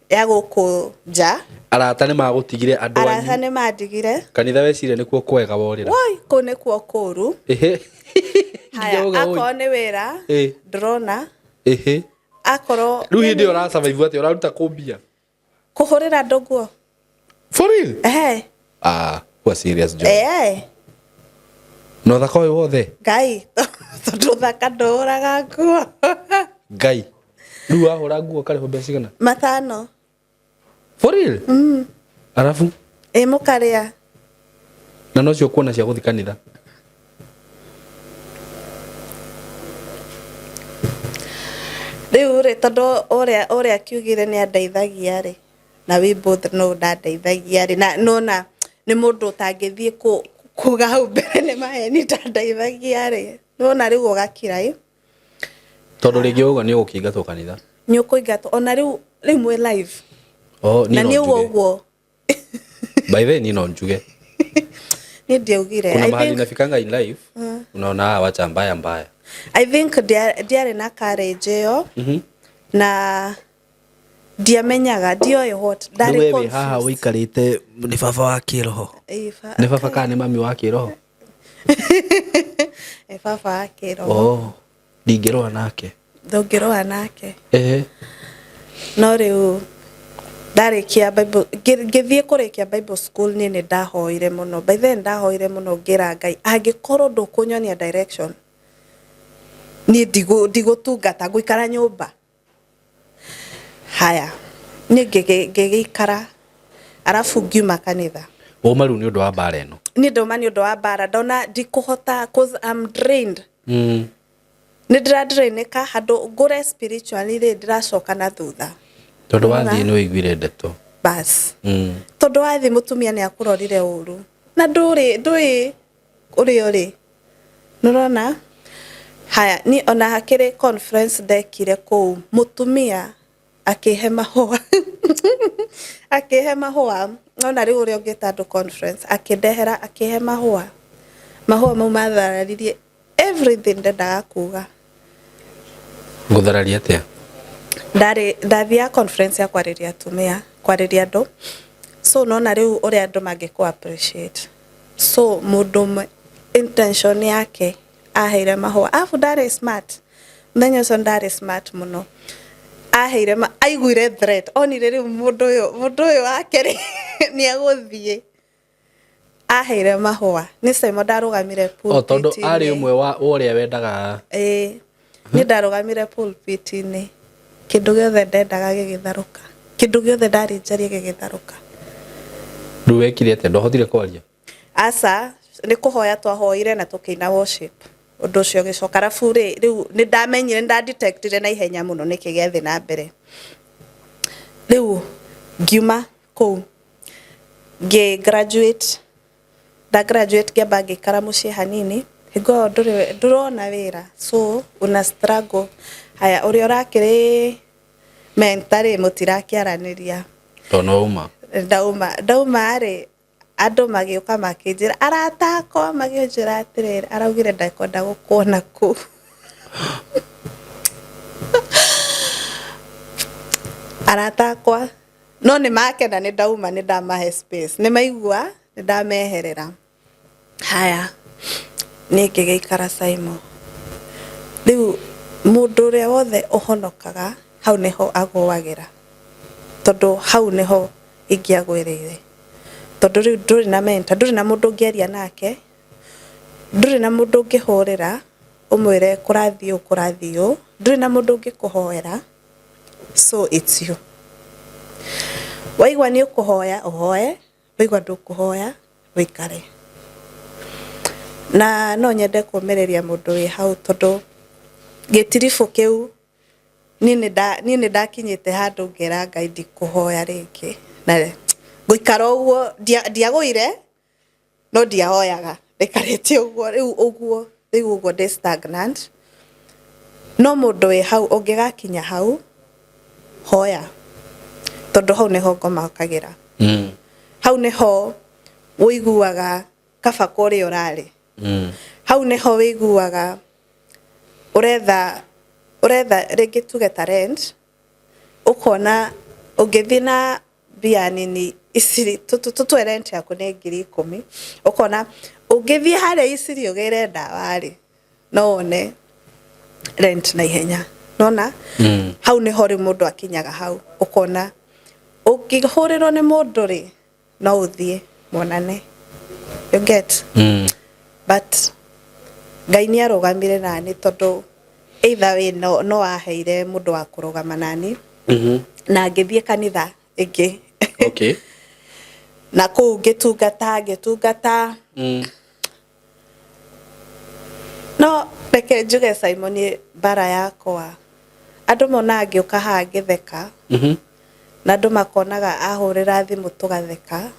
A: ya gũkũ nja.
B: Arata nĩ magũtigire, andũ
A: Arata
B: anyu?
A: Nĩ mandigire.
B: Kanitha weciria nĩkuo kwega, worĩra.
A: Woi, kũu nĩkuo kũũru. Haya.
B: Nginya uga,
A: Akorwo nĩ wĩra, ndĩrona akorwo
B: Rĩu hĩndĩ ĩyo ũrasurvive atĩa? Ũraruta kũ mbia?
A: Kũhũrĩra andũ nguo.
B: For real?
A: Ehe.
B: Ah, kuwa serious, Joy.
A: Ehe.
B: Na ũthaka ũyũ wothe?
A: Ngai, tondũ ũthaka ndũhũraga nguo.
B: Ngai, rĩu wahũra nguo ũkarĩhwo mbeca cigana?
A: 500.
B: For real? Arabu?
A: Ĩ, mũkarĩa.
B: Na nocio kuona cia gũthiĩ kanitha?
A: Rĩu rĩ, tondũ ũrĩa akiugire nĩ andeithagia rĩ, na we both know ndandeithagia rĩ, na nona nĩ mũndũ ũtangĩthiĩ kuga hau mbere nĩ maheni, ndandeithagia rĩ, nona rĩu ũgakira ĩ.
B: Tondũ rĩngĩ ũguo nĩ ũgũkĩingatwo kanitha.
A: Nĩ ũkũingatwo ona rĩu mwĩ live.
B: Oh, niĩ
A: Na
B: no
A: nĩ ũguo
B: njuge.
A: Ũguo.
B: By the way, niĩ no njuge.
A: Niĩ ndiaugire.
B: Kuna
A: I
B: mahali
A: think,
B: inafikanga in life unaona, ah, wacha, mbaya mbaya.
A: I think ndiarĩ na courage ĩyo na Ndiamenyaga, ndioĩ what
B: Rĩu
A: ndarĩ
B: we wĩ haha
A: confused.
B: ũikarĩte nĩ baba wa kĩroho.
A: Ĩ,
B: Nĩ baba kana nĩ mami wa kĩroho?
A: Ĩ, baba wa kĩroho.
B: Oh, ndingĩrũa nake.
A: Ndũngĩrũa nake.
B: Ehe.
A: No rĩu ndarĩkia Bible, ngĩthiĩ kũrĩkia Bible school, niĩ nĩ ndahoire mũno. By then ndahoire mũno, ngĩra Ngai, angĩkorwo ndũkũnyonia direction, niĩ ndigũtungata, ngũikara nyũmba. Haya, niĩ ngĩgĩikara, arabu ngiuma kanitha.
B: Wauma rĩu nĩ ũndũ wa mbara ĩno?
A: Niĩ ndauma nĩ ũndũ wa mbara, ndona ndikũhota, 'cause I'm drained. Nĩ ndĩradrainĩka, handũ ngũre spiritually rĩ, ndĩracoka na thutha.
B: Tondũ wathiĩ nĩ ũiguire ndeto.
A: Bas. Tondũ wathiĩ, mũtumia nĩ akũrorire ũru na ndũrĩ ndũĩ ũrĩa ũrĩ, nĩũrona. Haya, niĩ ona hakĩrĩ conference ndekire kũu, mũtumia akĩhe mahũa, akĩhe mahũa. Nona rĩu ũrĩa ũngĩta andũ conference, akĩndehera, akĩhe mahũa. Mahũa mau mathararirie everything ndendaga kuga.
B: Gũthararia atĩa?
A: Ndarĩ ndathiaga conference ya kwarĩria atumia, kwarĩria andũ. So nona rĩu ũrĩa andũ mangĩkũ appreciate. So mũndũ ũmwe, intention yake, aheire mahũa, arabu ndarĩ smart mũthenya ũcio, ndarĩ smart mũno. Aheire ma, aiguire threat, onire rĩu mũndũ ũyũ wake rĩ nĩ egũthiĩ. Aheire mahũa nĩ Simon, ndarũgamire
B: O tondũ
A: pulpit-inĩ.
B: Arĩ ũmwe wa ũrĩa wendaga.
A: Ĩĩ, niĩ ndarũgamire pulpit-inĩ, kĩndũ gĩothe ndendaga gĩgĩtharũka, kĩndũ gĩothe ndarĩ njarie gĩgĩtharũka.
B: Rĩu wekire atĩa? Ndwahotire kwaria?
A: Aca, nĩ kũhoya twahoire na tũkĩina worship, ũndũ ũcio ũgĩcoka. Arabu rĩ, rĩu nĩ ndamenyire, nĩ ndadetectire na ihenya mũno nĩkĩ gĩathiĩ na mbere. Rĩu ngiuma kũu, ngĩ graduate. Nda graduate, ngĩamba ngĩikara mũciĩ hanini. Hingo ĩyo ndũrona wĩra, so una struggle. Haya, ũrĩa ũrakĩrĩ mentor rĩ, mũtirakĩaranĩria.
B: Tondũ no uma.
A: Ndauma, ndauma rĩ, andũ magĩũka makĩnjĩra, arata akwa magĩnjĩra atĩrĩrĩ, araugire ndakwenda gũkuona kũu. Arata akwa no nĩ makena nĩ ndauma, nĩ ndamahe space, nĩ maigua nĩ ndameherera. Haya, niĩ ngĩgĩikara. Simon, rĩu mũndũ ũrĩa wothe ũhonokaga, hau nĩho agũagĩra, tondũ hau nĩho ingĩagwĩrĩire, tondũ rĩu ndũrĩ na mentor, ndũrĩ na mũndũ ũngĩaria nake, ndũrĩ na mũndũ ũngĩhũrĩra ũmwĩre kũrathiĩ ũũ, kũrathiĩ ũũ, ndũrĩ na mũndũ ũngĩkũhoera. So it's you. Waigua nĩ ũkũhoya, ũhoe; waigua ndũkũhoya, ũikare. Na no nyende kũmĩrĩria mũndũ wĩ hau, tondũ gĩtiribũ kĩu, niĩ nĩ ndakinyĩte handũ ngera Ngai ndikũhoya rĩngĩ na ngũikara ũguo. Ndiagũire, no ndiahoyaga, ndaikarĩte ũguo. Rĩu ũguo, rĩu ũguo ndĩ stagnant. No mũndũ wĩ hau, ũngĩgakinya hau, hoya, tondũ hau nĩho ngoma ũkagĩra. Hau nĩho ũiguaga kaba kũrĩa ũrarĩ. Hau nĩho wĩiguaga ũretha, ũretha rĩngĩ tuge ta rent, ũkona ũngĩthiĩ na mbia nini iciri, tũtue rent yaku nĩ 10,000, ũkona ũngĩthiĩ harĩa iciri ũgĩre ndawa rĩ, no wone rent na ihenya. Nona hau nĩho rĩu mũndũ akinyaga hau, ũkona ũngĩhũrĩrwo nĩ mũndũ rĩ, no ũthiĩ monane, you get? But Ngai nĩ arũgamire nani, tondũ either way no aheire mũndũ wa kũrũgama nani. Na ngĩthiĩ kanitha ĩngĩ. Na kũu ngĩtungata, ngĩtungata. No reke njuge, Simon, mbara yakwa, andũ monaga ngĩũka haha ngĩtheka, na andũ makonaga ahũrĩra thimũ tũgatheka.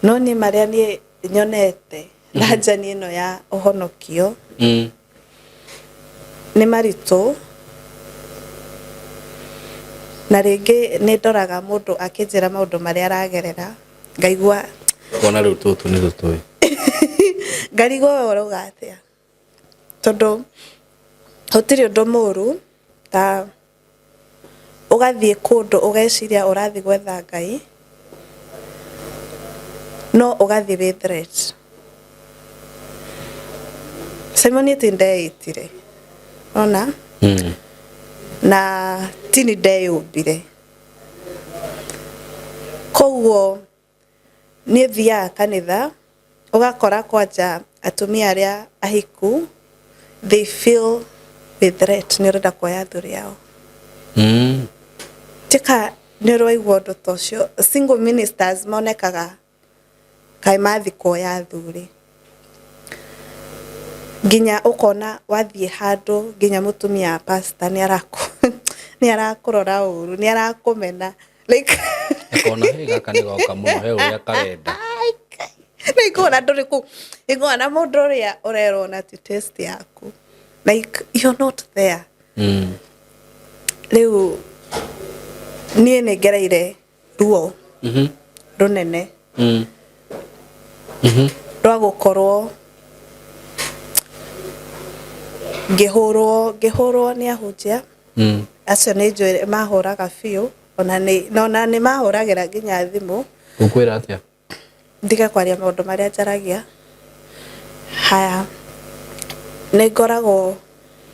A: No niĩ marĩa niĩ nyonete na njani ĩno ya ũhonokio nĩ maritũ, na rĩngĩ nĩ ndoraga mũndũ akĩnjĩra maũndũ marĩa aragerera, ngaigua
B: Kona rĩu tũtũ nĩ tũtũĩ.
A: Ngarigwo we ũrauga atĩa, tondũ gũtirĩ ũndũ mũru ta Ũgathiĩ kũndũ ũgeciria ũrathiĩ gwetha Ngai, no ũgathiĩ wĩ threat. Simon niĩ ti ndeĩtire, ona na ti ni ndeyũmbire. Koguo niĩ thiaga kanitha ũgakora kwanja atumia arĩa ahiku they feel the threat nĩ ũrenda kuoya athuri ao. Tika nĩ ũraigua ũndũ ta ũcio, single ministers monekaga kaĩ mathiĩ kuoya athuri. Nginya ũkona wathiĩ handũ nginya mũtumia wa pastor nĩ arakũrora ũru, nĩ arakũmena like
B: Akona, "Hey, gaka nĩ goka mũno, he ũrĩa karenda."
A: Nĩ ngona ndũrĩ kũu, ngona mũndũ ũrĩa ũrerwo na ti taste yaku, like you're not there. Rĩu niĩ nĩ ngereire ruo rũnene rwa gũkorwo ngĩhũrwo nĩ ahunjia acio. Nĩ njũĩ mahũraga biũ, ona nĩ na ona nĩ mahũragĩra nginya thimũ.
B: Ũkwĩra atĩa?
A: Ndige kwaria maũndũ marĩa njaragia. Haya, nĩ ngoragwo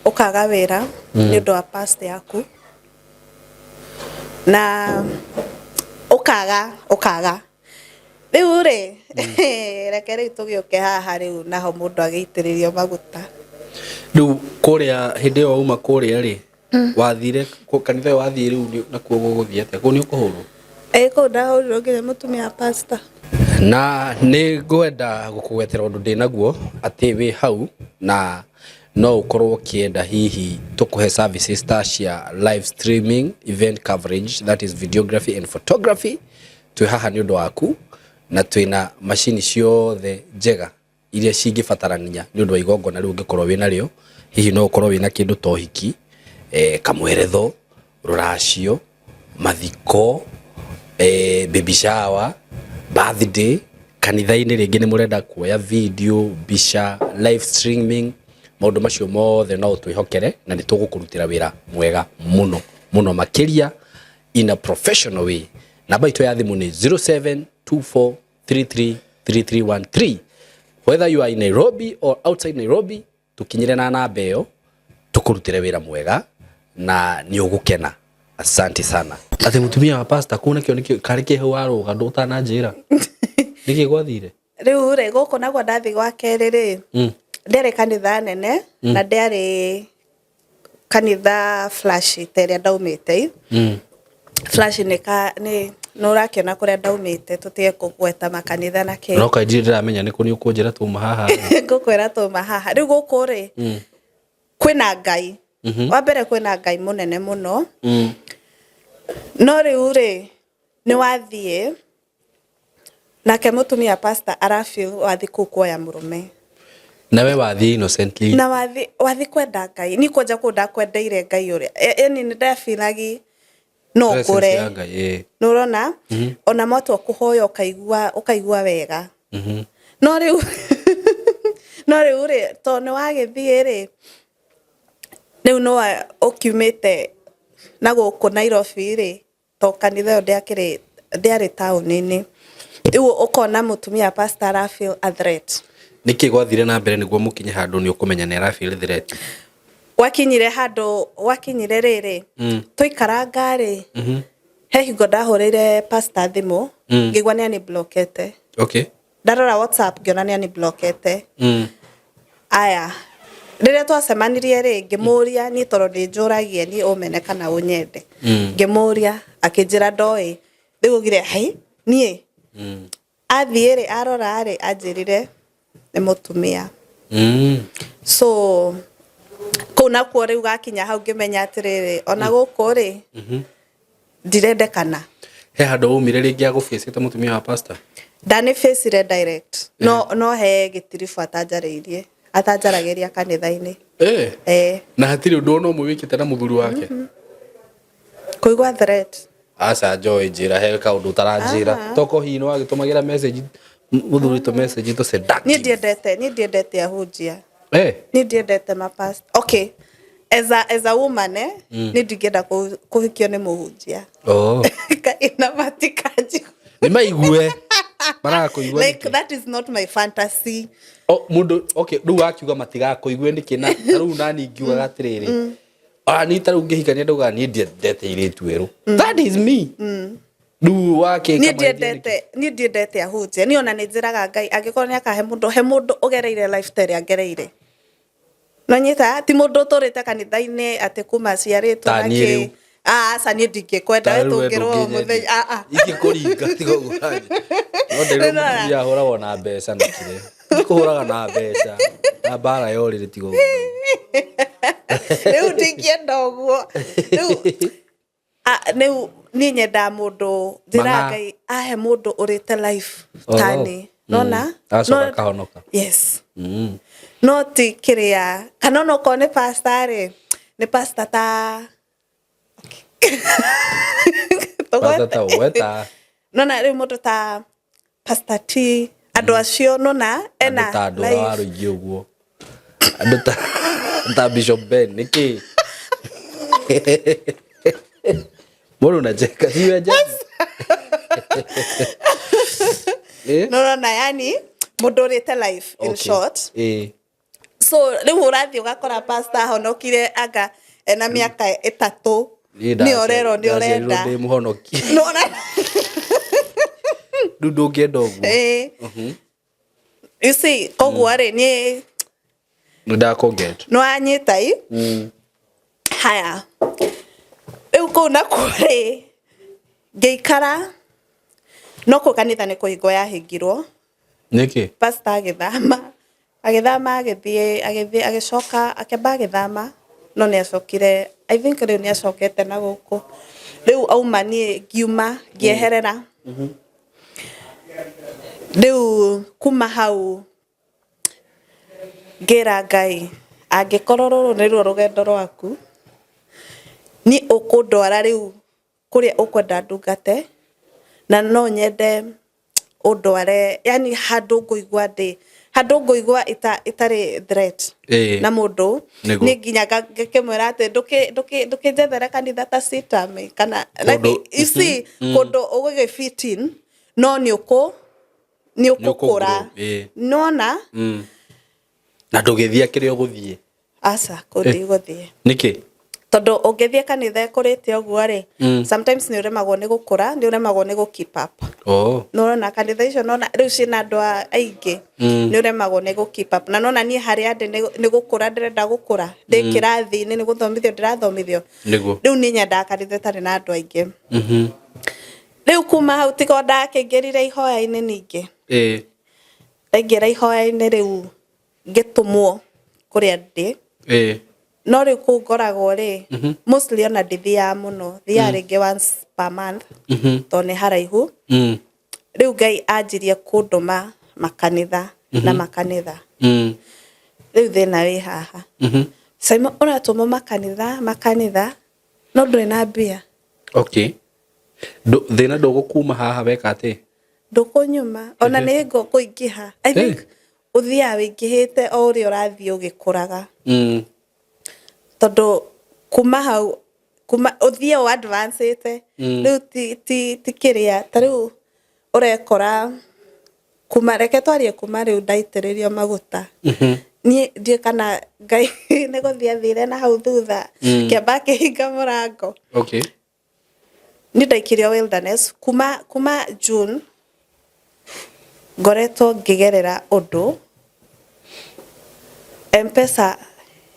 A: ũkaga wĩra nĩ ũndũ wa past yaku na ũkaga rĩu rĩ, reke rĩu tũgĩũke haha rĩu naho mũndũ agĩitĩrĩrio maguta.
B: Rĩu kũrĩa hĩndĩ ĩyo wauma kũrĩa rĩ, wathire kanitha ĩyo wathiĩ rĩu nakuo gũgũthiĩ atĩa? Kũu nĩ ũkũhũrwo?
A: Ĩ, kũu ndahũrirwo nginya mũtumia wa pastor.
B: Na nĩ ngwenda gũkũgwetera ũndũ ndĩ naguo atĩ wĩ hau na no ũkorwo ũkĩenda hihi tũkũhe services ta cia live streaming, event coverage, that is videography and photography. Twĩ haha nĩ ũndũ waku na twĩna macini ciothe njega iria cingĩbatarania nĩ ũndũ wa igongona rĩu ũngĩkorwo wĩ narĩo. Hihi no ũkorwo wĩna kĩndũ ta ũhiki, kamweretho, rũracio, mathiko, baby shower, birthday, kanitha-inĩ rĩngĩ nĩ mũrenda kuoya video, mbica, live streaming, maũndũ macio mothe no ũtwĩhokere na nĩ tũgũkũrutĩra wĩra mwega mũno mũno makĩria in a professional way. Namba itũ ya thimũ nĩ 0724333313. Whether you are in Nairobi or outside Nairobi, tukinyire na namba ĩyo tũkũrutĩre wĩra mwega na nĩ ũgũkena. Asante sana. Atĩ mũtumia wa pastor kũu nakĩo nĩkĩo karĩ kĩ hau warũga ndũ ũtananjĩra nĩkĩ gwathire?
A: Rĩu rĩ, gũkũ naguo ndathiĩ gwa kerĩ rĩ, ndiarĩ kanitha nene na ndiarĩ kanitha flash ta ĩrĩa ndaumĩte. Flash nĩ ka nĩ nĩ ũrakĩona kũrĩa ndaumĩte, tũtige kũgweta makanitha na kĩ.
B: No kaĩ ndirĩ ndĩramenya nĩ kũ nĩ ũkũnjĩra tuma haha.
A: Ngũkwĩra tũma haha. Rĩu gũkũ rĩ, kwĩna Ngai wa mbere, kwĩna Ngai mũnene mũno. No rĩu rĩ, nĩ wathiĩ nake mũtumia pastor arafeel wathiĩ kũu kuoya mũrũme.
B: Na we wathiĩ innocently.
A: Na wathi kwenda Ngai, ni kwanja kũu ndakwendeire Ngai ũrĩa yani nĩ ndafeelagi no
B: Presence
A: ngũre.
B: ya Ngai, ĩĩ.
A: Nĩ ũrona ona mwatua kũhoya ũkaigua wega. No rĩu rĩ, tondũ nĩ wagĩthiĩ rĩ, rĩu no ũkiumĩte na gũkũ Nairobi rĩ, to kanitha ĩyo ndĩakĩrĩ ndĩarĩ taũni-inĩ, rĩu ũkona mũtumia pastor ara feel a threat.
B: Nĩkĩ gwathire na mbere nĩguo mũkinye handũ nĩ ũkũmenya nĩ arafeel threat?
A: Gwakinyire handũ, gwakinyire rĩrĩ, tũikaranga rĩ, he hingo ndahũrĩire pastor thimũ, ngĩigua nĩ aniblokete. Ndarora WhatsApp ngĩona nĩ aniblokete. Aya, rĩrĩa twacemanirie rĩ, ngĩmũria niĩ tondũ nĩ njũragia niĩ ũmene kana ũnyende. Ngĩmũria, akĩnjĩra ndoĩ. Rĩu augire hai niĩ athiĩ rĩ, arora rĩ, anjĩrire nĩ mũtumia. So kũu nakuo rĩu gakinya hau ngĩmenya atĩrĩrĩ, ona gũkũ rĩ, ndirendekana.
B: He handũ waumire rĩngĩ agũbĩcĩte mũtumia wa pastor?
A: Ndanĩbĩcire direct, no he gĩtiribũ atanjarĩirie, atanjaragĩria kanitha-inĩ. Eh.
B: Na hatirĩ ũndũ ona ũmwe wĩkĩte na mũthuri wake?
A: Kũigua threat.
B: Aca Joy, njĩra he kaũndũ ũtaranjĩra. Toko hihi nĩ wagĩtũmagĩra message mũthuri tũ message tũ
A: Niĩ
B: seductive?
A: ndiendete, niĩ ndiendete ahunjia. Niĩ ndiendete mapast. Okay. As a woman, eh, nĩ ndingĩenda kũhikio nĩ mũhunjia.
B: Oh.
A: Ina matikanji.
B: Nĩ maigue marakũigua.
A: Like, that is not my fantasy.
B: Oh, mundu, okay, riu wakiuga matigakũigue nĩkĩ? Na ta rĩu nani ngiugaga atĩrĩrĩ, ah, ni ta rĩu ngĩhikania ndaugaga niĩ ndiendete airĩtu erũ. That is me. Rĩu wakĩka.
A: Niĩ ndiendete ahunjia. Niĩ ona nĩ njĩraga Ngai, angĩkorwo nĩ akahe mũndũ, he mũndũ ũgereire life ta ĩrĩa ngereire. No nyita ti mũndũ ũtũrĩte kanitha-inĩ atĩ kuma aciarĩtwo.
B: Ta
A: na
B: niĩ
A: kĩ.
B: Rĩu.
A: Ah, aca, niĩ ndingĩkwenda we tũngĩrwo mũthenya. Ah, ah.
B: Ingĩkũringa tiga ũguo. No ndĩrĩ.
A: Nĩ nona.
B: Mũtumia ahũragwo na mbeca na kĩrĩa kũhũraga na mbeca na mbara ya ũrĩrĩ, tiga ũguo.
A: Rĩu ndingĩenda ũguo. Rĩu ah, rĩu niĩ nyendaga mũndũ njĩraga
B: Mang'a.
A: Ngai ahe mũndũ ũrĩte life
B: Oh.
A: tani nona.
B: Agacoka akahonoka.
A: Yes. No ti kĩrĩa, kana ona okorwo nĩ pastor rĩ, nĩ pastor ta
B: Pastor ta gweta.
A: Nona rĩu mũndũ ta Pastor T, andũ acio nona ena
B: Andũ ta ndũra wa
A: life.
B: Rũingĩ ũguo, andũ ta Bishop Ben nĩkĩ mũndũ unacheka si we ajabu. Eh?
A: Nona yani mũndũ ũrĩte life in short. So rĩu ũrathiĩ ũgakora pastor ahonokire anga ena mĩaka 3.
B: Niĩ
A: nĩ ũrerwo nĩ
B: ndaciarirwo
A: ũrenda
B: ndĩ mũhonoki.
A: Nona.
B: Rĩu ndũngĩenda ũguo.
A: Eh. You see, koguo rĩ, niĩ
B: Nĩ ndakũget.
A: Nĩwanyita i haya. Rĩu kũu nakuo rĩ, ngĩikara no kũu kanitha nĩ kũhingwo yahingirwo.
B: Nĩkĩ?
A: Pastor agĩthama agĩthiĩ agĩcoka akĩamba agĩthama, no nĩ acokire. I think rĩu nĩ acokete na gũkũ. Rĩu auma, niĩ ngiuma, ngĩeherera. Rĩu kuma hau ngĩra Ngai, angĩkorwo rũrũ nĩruo rũgendo rwaku, niĩ ũkũndwara rĩu kũrĩa ũkwenda ndungate, na no nyende ũndware yani handũ ngũigua ndĩ handũ ngũigua itarĩ threat na mũndũ.
B: Nĩguo.
A: Niĩ nginya ngakĩmwĩra atĩ ndũkĩnjethere kanitha ta CITAM kana like, you see, kũndũ ũgũgĩ fit in, no nĩ ũkũkũra.
B: Ũkũ-grow,
A: Nona.
B: Na ndũgĩthiĩ kĩrĩa ũgũthiĩ.
A: Aca, kũu ndigũthiĩ.
B: Nĩkĩ?
A: Tondũ ũngĩthiĩ kanitha ĩkũrĩte ũguo rĩ, sometimes nĩ ũremagwo nĩ gũkũra, nĩ ũremagwo nĩ gũ keep up. Nĩũrona kanitha icio nona rĩu ciĩna andũ aingĩ, nĩ ũremagwo nĩ gũ keep up. Na nona niĩ harĩa ndĩ nĩ gũkũra ndĩrenda gũkũra, ndĩ kĩrathi-inĩ, nĩ gũthomithio ndĩrathomithio. Rĩu niĩ nyendaga kanitha ĩtarĩ na andũ aingĩ. Rĩu kuma hau tiga ndakĩingĩrire ihoya-inĩ ningĩ. Ndaingĩra ihoya-inĩ rĩu ngĩtũmwo kũrĩa ndĩ. No rĩu kũu ngoragwo rĩ, mostly ona ndithiaga mũno, thiaga rĩngĩ once per month tondũ nĩ haraihu. Rĩu Ngai anjirie kũndũma makanitha na makanitha. Rĩu thĩna wĩ haha, Simon, ũratũmwo makanitha makanitha, no ndũrĩ na mbia.
B: Okay. Thĩna ndũgũkuma haha weka atĩ.
A: Ndũkũnyuma ona nĩ ngũingĩha. I think ũthiaga wĩingĩhĩte o ũrĩa ũrathiĩ ũgĩkũraga. Tondũ kuma hau kuma ũthiĩ o advance-ĩte. Rĩu ti kĩrĩa ta rĩu ũrekora kuma, reke twarie, kuma rĩu ndaitĩrĩrio maguta, niĩ ndiũĩ kana Ngai nĩ gũthiĩ athire na hau thutha kĩamba akĩhinga mũrango. Niĩ ndaikirio wilderness kuma June, ngoretwo ngĩgerera ũndũ. Mpesa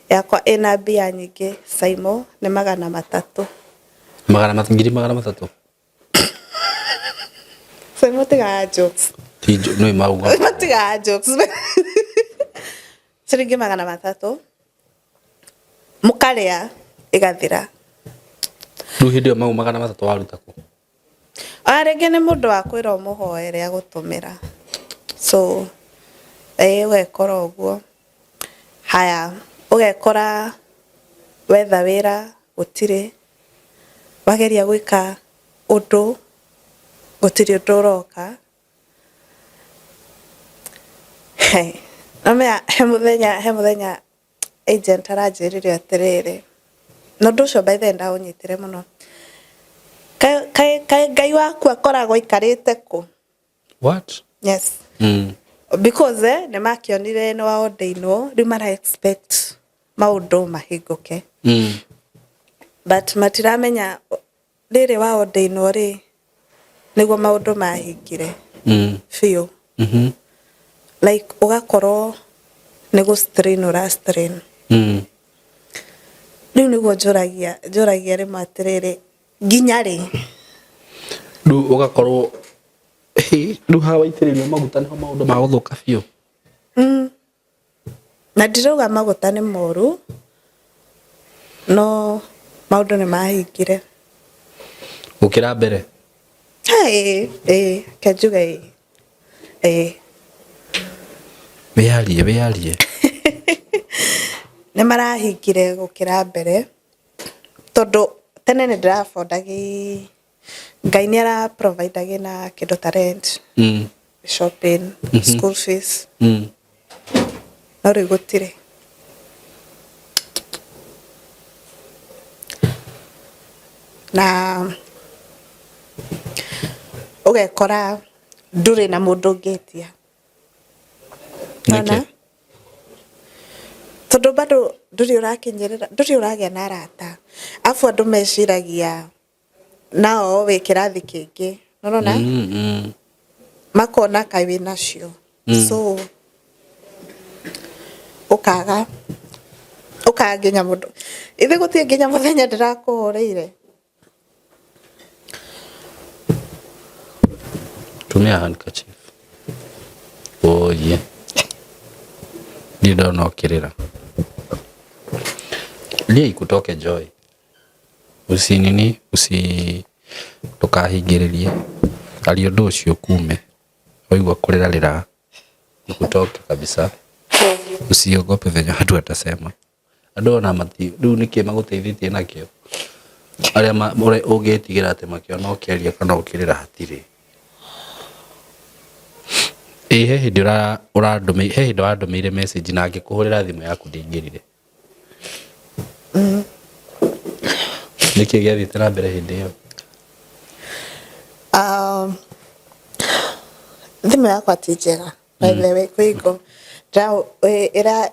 A: yakwa ĩna mbia nyingĩ, Saimo, nĩ 300.
B: 300,000.
A: Saimo, tigaga jokes.
B: Ti nĩ mauga.
A: Tigaga jokes. Ciringi 300 mũkarĩa ĩgathira.
B: Rĩu hĩndĩ ĩyo mau 300 waruta kũ?
A: Ona rĩngĩ nĩ mũndũ wa kwĩra ũmũhoere agũtũmĩra, so ĩĩ, ũgekora ũguo. Haya, ũgekora wetha wĩra gũtirĩ, wageria gwĩka ũndũ gũtirĩ ũndũ ũroka. He mũthenya Agent aranjĩrire atĩrĩrĩ, na ũndũ ũcio by the way ndaũnyitire mũno. Kaĩ Ngai waku akoragwo aikarĩte kũ?
B: What?
A: Yes. Because nĩ makĩonire nĩ wa ordainwo, rĩu mara expect maũndũ mahingũke. But matiramenya rĩrĩ wa ordainwo rĩ, nĩguo maũndũ mahingire biũ. Like ũgakorwo nĩ gũ strain ũra strain. Rĩu nĩguo njũragia njũragia rĩmwe atĩrĩrĩ, nginya rĩ?
B: Rĩu ũgakorwo rĩu haha waitĩrĩrio maguta nĩho maũndũ magũthũka biũ.
A: Na ndirauga maguta nĩ moru, no maũndũ nĩ mahingire.
B: Gũkĩra mbere?
A: Ĩĩ, ĩĩ, reke njuge ĩĩ, ĩĩ.
B: Wĩyarie, wĩyarie.
A: Nĩ marahingire gũkĩra mbere, tondũ tene nĩ ndĩrabondagi, Ngai nĩ ara provide na kĩndũ ta rent, shopping, school fees, no rĩu gũtirĩ. Na ũgekora ndũrĩ na mũndũ ũngĩtia.
B: Nĩkĩ?
A: Tondũ bado ndũrĩ ũrakinyĩrĩra, ndũrĩ ũragĩa na arata. Arabu andũ meciragia nao wĩ kĩrathi kĩngĩ. Nĩũrona? Makona kaĩ wĩnacio. So ũkaga ũkaga nginya mũndũ. Ithe gũtirĩ nginya mũthenya ndĩrakũhũrĩire.
B: Tumia handkerchief. Oye. Ndirĩ ndona ũkĩrĩra. Lia ikutoke joy. Usinini usi ndũkahingĩrĩrie. Aria ũndũ ũcio kume. Waigua kũrĩra rĩra. Ikutoke kabisa. Usiogope venye watu watasema. Andũ ona mati rĩu nĩkĩ magũteithĩtie nakĩo? Arĩa ũngĩtigĩra atĩ makĩona ũkĩaria kana ũkĩrĩra hatirĩ. Ĩ he hĩndĩ ũrandũmĩire, he hĩndĩ wandũmĩire message na ngĩkũhũrĩra thimũ yaku ndĩingĩrire. Nĩkĩ gĩathiĩte na mbere hĩndĩ ĩyo?
A: Thimũ yakwa ti njega by the way kwĩ hingo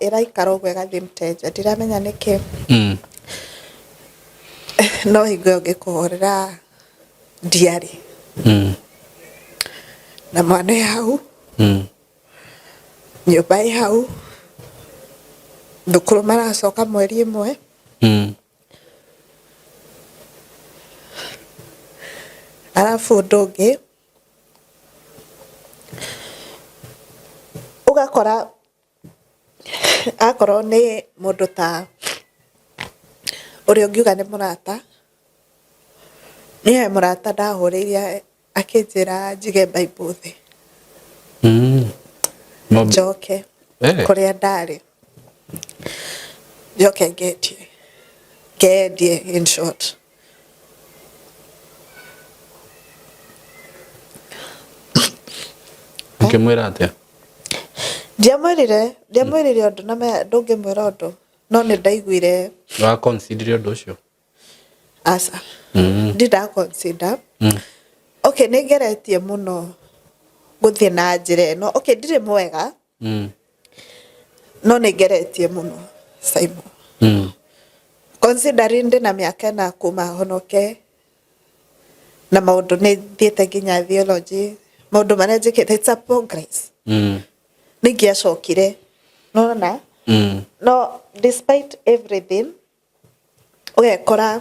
A: ĩraikara ũguo ĩgathiĩ mteja ndiramenya nĩkĩ. No hingo ĩyo ngĩkũhũrĩra ndiarĩ. Na mwana e hau, nyũmba ĩ hau, thukuru maracoka mweri ĩmwe. Arabu ũndũ ũngĩ, ũgakora akorwo nĩ mũndũ ta ũrĩa ũngiuga nĩ mũrata, niĩ he mũrata ndahũrĩire akĩnjĩra njige Bible thĩ. Njoke kũrĩa ndarĩ, njoke ngendie, ngendie in short.
B: Ũkĩmwĩra atĩa?
A: Ndiamwĩrire, ndiamwĩrire ũndũ na ndũngĩmwĩra ũndũ, no nĩ ndaiguire.
B: Wa consider ũndũ ũcio?
A: Aca. Ndirĩ nda consider. Okay, nĩ ngeretie mũno gũthiĩ na njĩra ĩno. Okay, ndirĩ mwega. No nĩ ngeretie mũno Simon. Considering ndĩna mĩaka ĩna kuma honoke na maũndũ nĩ thiĩte nginya theology, maũndũ marĩa njĩkĩte it's a progress. Nĩ ingĩacokire, nĩwona? No despite everything ũgekora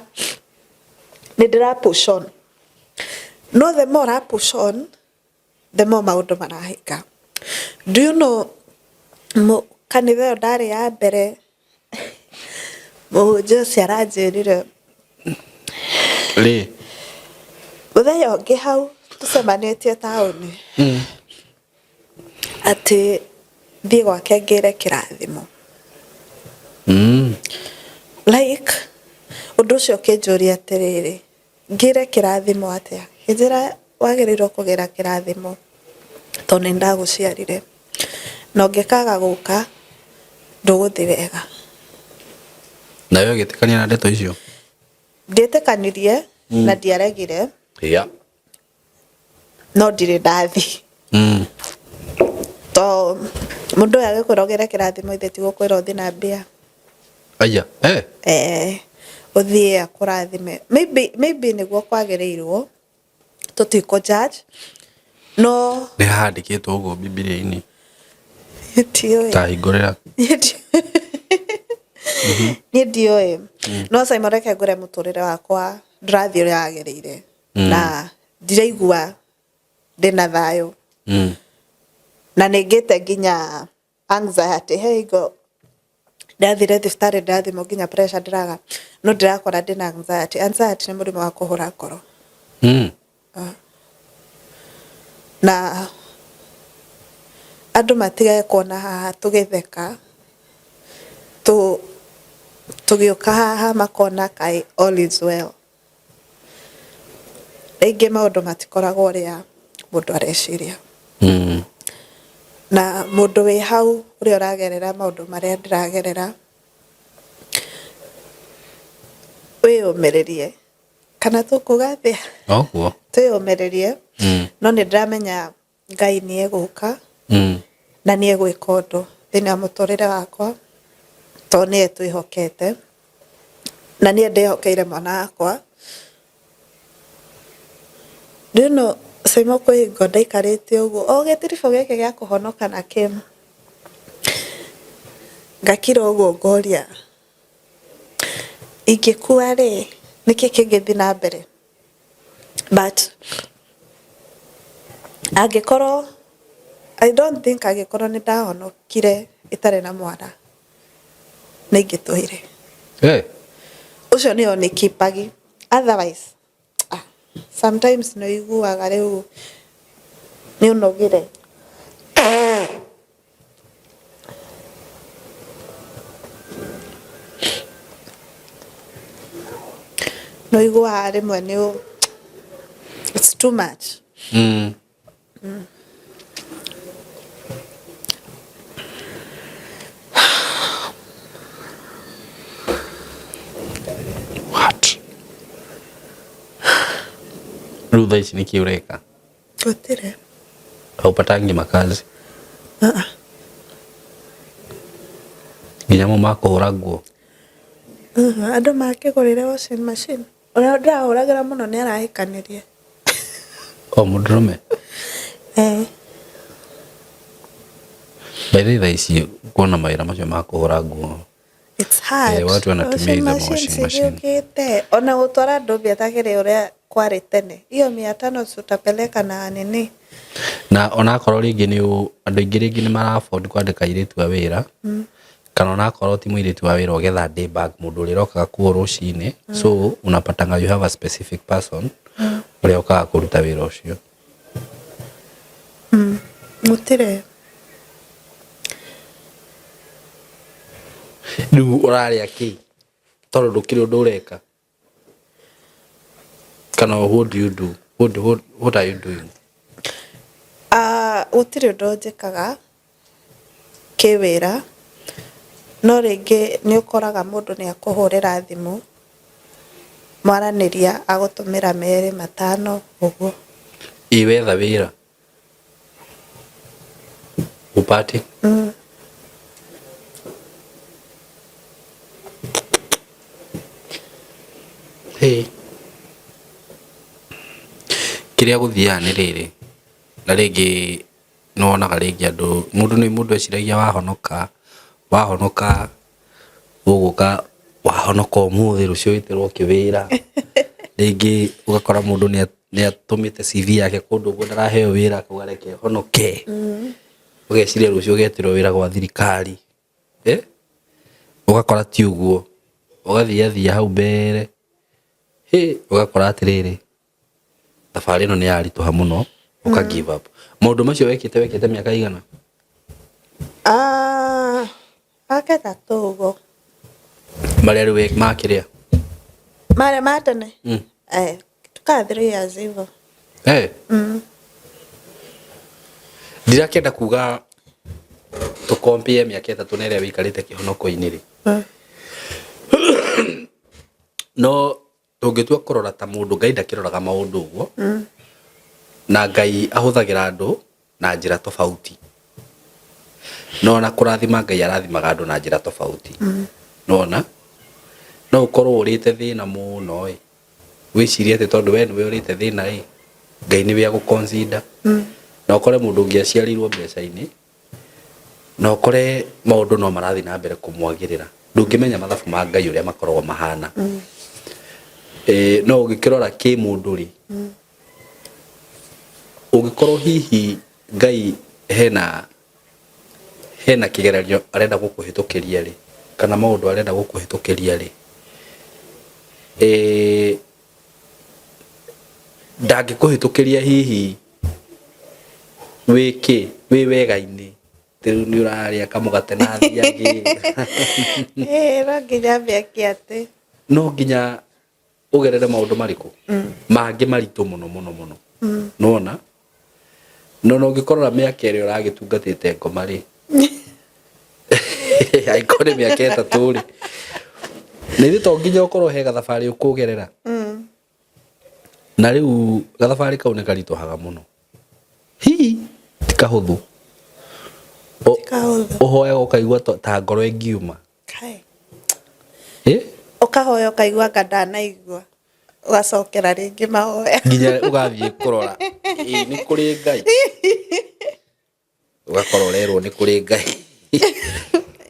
A: nĩ ndĩra push on. No the more ũra push on, the more maũndũ marahĩka. Do you know kanitha ĩyo ndarĩ ya mbere, mũhunjia ũcio aranjĩrire
B: Rĩ?
A: Mũthenya ũngĩ hau tũcemanĩtie taũni, atĩ thiĩ gwake ngĩre kĩrathimo. Like ũndũ ũcio ũkĩnjũria atĩrĩrĩ, Ngĩre kĩrathimo atĩa? Ngĩnjĩra wagĩrĩirwo kũgĩra kĩrathimo tondũ nĩ ndagũciarire. Na ũngĩkaga gũka ndũgũthiĩ wega.
B: Nawe ũgĩtĩkania na ndeto icio?
A: Ndietĩkanirie na ndiaregire. No ndirĩ ndathi. To mũndũ ũyũ agĩkwĩra ũgĩre kĩrathimo, ithe ti gũkwĩra ũthiĩ na mbia.
B: Aya, eh.
A: Eh, ũthiĩ akũrathime. Maybe nĩguo kwagĩrĩirwo, tũtikũ judge, no
B: Nĩ handĩkĩtwo ũguo Bibilia-inĩ?
A: Ndiũĩ.
B: Tahingũrĩra.
A: Niĩ ndiũĩ, no Simon, reke ngũre mũtũrĩre wakwa ndũrathiĩ ũrĩa wagĩrĩire na ndiraigua ndĩna thayũ na nĩ ngĩte nginya anxiety. He hingo ndathire thibitarĩ, ndathimwo nginya pressure ndĩraga, no ndĩrakora ndĩna anxiety. Anxiety nĩ mũrimũ wa kũhũra ngoro. Na andũ matigage kuona haha tũgĩtheka, tũgĩũka haha makona kaĩ all is well. Rĩngĩ maũndũ matikoragwo ũrĩa mũndũ areciria. Na mũndũ wĩ hau ũrĩa ũragerera maũndũ marĩa ndĩragerera, wĩyũmĩrĩrie, kana tũkuga atĩa?
B: Oguo.
A: Twĩyũmĩrĩrie. No nĩ ndĩramenya Ngai nĩ egũka na nĩ egwĩka ũndũ thĩinĩ wa mũtũrĩre wakwa, tondũ nĩye twĩhokete na niĩ ndĩhokeire mwana wakwa. Rĩu no Simon, kwĩ hingo ndaikarĩte ũguo o gĩtiribũ gĩkĩ gĩa kũhonoka na kĩ, ngakira ũguo ngoria, ingĩkua rĩ, nĩkĩ kĩngĩthiĩ na mbere? But angĩkorwo, I don't think angĩkorwo nĩ ndahonokire ĩtarĩ na mwana nĩ ingĩtũire.
B: Hey.
A: Ũcio nĩyo nĩ kipagi. Otherwise, ah, sometimes nĩ ũiguaga rĩu nĩ ũnogire. Nĩ ũiguaga rĩmwe nĩ it's too much.
B: What? Rĩu thaa ici nĩkĩ ũreka?
A: Gũtirĩ.
B: Haupatangi makazi?
A: Uh-uh.
B: Nginya mo makũhũra nguo?
A: Andũ makĩgũrĩre washing machine. Ũrĩa ndĩrahũragĩra mũno nĩ arahikanirie.
B: O mũndũrũme?
A: Eh.
B: By the way, thaa ici kuona mawĩra macio ma kũhũra nguo.
A: It's hard.
B: Eh, watu wanatumia
A: Washing
B: hizo
A: machine
B: washing machine.
A: cigĩũkĩte. Ona gũtwara andũ mbia ũrĩa kwarĩ tene. Hiyo 500 utapeleka na nini.
B: Na onakorwo rĩngĩ nĩ andũ aingĩ rĩngĩ nĩ mara afford kwandĩka airĩtu a wĩra, kana onakorwo ti mũirĩtu wa wĩra, ũgetha day bag, mũndũ ũrĩa ũrokaga kuo rũcinĩ. So unapatanga you have a specific person ũrĩa ũkaga kũruta wĩra ũcio.
A: Gũtirĩ.
B: Rĩu ũrarĩa kĩ, tondũ ndũkĩrĩ ũndũ ũreka? Kana what do you do? What are you doing?
A: Ah, gũtirĩ ũndũ njĩkaga kĩwĩra, no rĩngĩ nĩ ũkoraga mũndũ nĩ akũhũrĩra thimũ, mwaranĩria, agũtũmĩra merĩ matano ũguo.
B: Ĩ wetha wĩra upati? Hey. Kĩrĩa gũthiaga nĩ rĩrĩ, na rĩngĩ nĩ wonaga rĩngĩ andũ, mũndũ nĩ mũndũ eciragia wahonoka, wahonoka ũgũka, wahonoka ũmũthĩ, rũciũ wĩtĩrwo kĩwĩra. Rĩngĩ ũgakora mũndũ nĩ atũmĩte CV yake kũndũ ũguo, ndaraheo wĩra, akauga reke honoke. Ũgeciria rũciũ ũgetĩrwo wĩra gwa thirikari, eh? Ũgakora ti ũguo, ũgathiathia hau mbere, hĩ, ũgakora atĩrĩrĩ, thabarĩ ĩno nĩ yaritũha mũno, ũka give up. Maũndũ macio wekĩte mĩaka igana?
A: Ah, aka ĩtatũ ũguo.
B: Marĩa rĩu makĩrĩa?
A: Marĩa ma tene? Eh, tukaa 3 years hivyo.
B: Eh. Ndirakĩenda kuga tũkompie mĩaka 3 na ĩrĩa wĩikarĩte kĩhonoko-inĩ rĩ. No tũngĩtua kũrora ta mũndũ, Ngai ndakĩroraga maũndũ ũguo, na Ngai ahũthagĩra andũ na njĩra tofauti. No ona kũrathima Ngai arathimaga andũ na njĩra tofauti. Nĩwona? No ũkorwo ũrĩte thĩna mũno ĩ, wĩcirie atĩ tondũ we nĩwe ũrĩte thĩna ĩ, Ngai nĩwe agũ consider. Na ũkore mũndũ ũngĩ aciarĩirwo mbeca-inĩ, na ũkore maũndũ no marathiĩ na mbere kũmwagĩrĩra. Ndũngĩmenya mathabu ma Ngai ũrĩa makoragwo mahana. No ũngĩkĩrora kĩmũndũ rĩ, ũngĩkorwo hihi Ngai hena hena kĩgeranio arenda gũkũhĩtũkĩria rĩ, kana maũndũ arenda gũkũhĩtũkĩria rĩ, ndangĩkũhĩtũkĩria hihi wĩ kĩ, wĩ wega-inĩ, rĩu nĩ ũrarĩa kamũgate na thiagĩ.
A: Ĩĩ no nginya ambe eke atĩ.
B: No nginya ũgerere maũndũ marĩkũ mangĩ maritũ mũno mũno mũno. Nĩwona? No na ũngĩkorora mĩaka ĩrĩa ũragĩtungatĩte ngoma rĩ, angĩkorwo nĩ mĩaka 3 rĩ, na ithuĩ to nginya ũkorwo he gathabarĩ ũkũgerera. Na rĩu gathabarĩ kau nĩ karitũhaga mũno. Hihi ti kahũthũ.
A: Kahũthũ.
B: Ũhoyaga ũkaigua ta ngoro ĩngiuma.
A: Kai.
B: Ĩ?
A: Ũkahoya ũkaigua anga ndanaigua. Ũgacokera rĩngĩ mahoya.
B: Nginya ũgathiĩ kũrora. Ĩ nĩ kũrĩ Ngai. Ũgakora ũrerwo nĩ kũrĩ Ngai.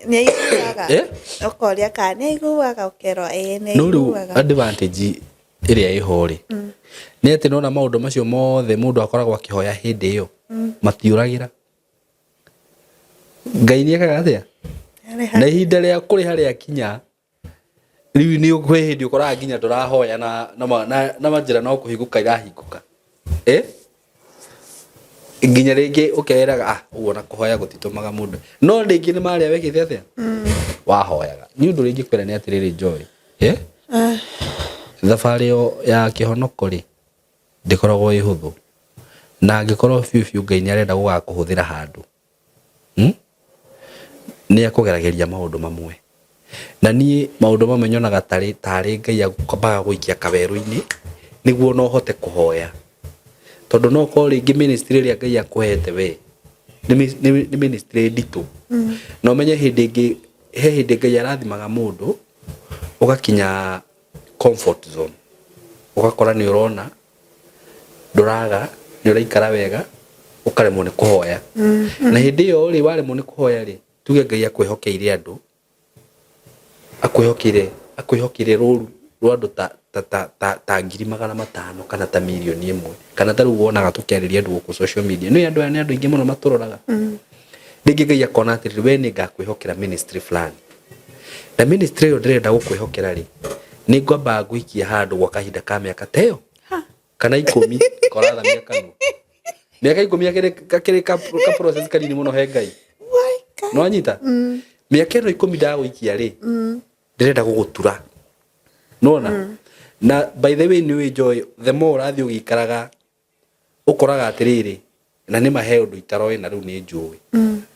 A: Nĩ aiguaga.
B: Eh?
A: Ũkoria kana nĩ aiguaga, ũkerwo ĩĩ nĩ
B: No rĩu
A: aiguaga.
B: advantage ĩrĩa ĩho rĩ, nĩ atĩ nona maũndũ macio mothe mũndũ akoragwo akĩhoya hĩndĩ ĩyo matiũragĩra. Ngai nĩ ekaga atĩa? Na ihinda rĩa kũrĩha rĩakinya, rĩu nĩ kwĩ hĩndĩ ũkoraga nginya ndũrahoya na manjĩra no kũhingũka irahingũka. Nginya rĩngĩ ũkeeraga, ah, ũguo na kũhoya gũtitũmaga mũndũ. No rĩngĩ nĩ marĩa wekĩte atĩa? Wahoyaga. Nĩ ũndũ rĩngĩ kwĩra nĩ atĩrĩrĩ Joy. Thabarĩ ĩyo ya kĩhonoko rĩ, ndĩkoragwo ĩ hũthũ. Na angĩkorwo biũ biũ Ngai nĩ arenda gũgakũhũthĩra handũ, Nĩ akũgeragĩria maũndũ mamwe. Na niĩ maũndũ mamwe nyonaga tarĩ Ngai ambaga gũikia kawerũ-inĩ nĩguo ona ũhote kũhoya. Tondũ no ũkorwo rĩngĩ ministry ĩrĩa Ngai akũhete we nĩ ministry nditũ. Na ũmenye hĩndĩ ĩngĩ he hĩndĩ Ngai arathimaga mũndũ ũgakinya comfort zone. Ũgakora nĩ ũrona ndũraga, nĩ ũraikara wega, ũkaremwo nĩ kũhoya. Na hĩndĩ ĩyo rĩ, waremwo nĩ kũhoya rĩ, tuge Ngai akwĩhokeire andũ, akwĩhokeire rũru rwa andũ ta 500,000 kana ta 1,000,000, kana ta rĩu wonaga tũkĩarĩria andũ gũkũ social media. Nĩ andũ aya nĩ andũ aingĩ mũno matũroraga. Rĩngĩ Ngai akona atĩrĩrĩ, we nĩ ngakwĩhokera ministry fulani. Na ministry ĩyo ndĩrenda gũkwĩhokera rĩ, nĩ ngwamba ngũikie handũ gwa kahinda ka mĩaka ta ĩyo kana 10, korathamia kanua. Mĩaka 10 akĩrĩ ka process kanini mũno he Ngai. Nĩ wanyita? Mĩaka ĩno 10 ndagũikia rĩ, ndĩrenda gũgũtura. Nĩwona? Na by the way nĩ ũĩ Joy, the more ũrathiĩ ũgĩikaraga ũkoraga atĩrĩrĩ, na nĩ ma he ũndũ itaroĩ na rĩu nĩ njũĩ.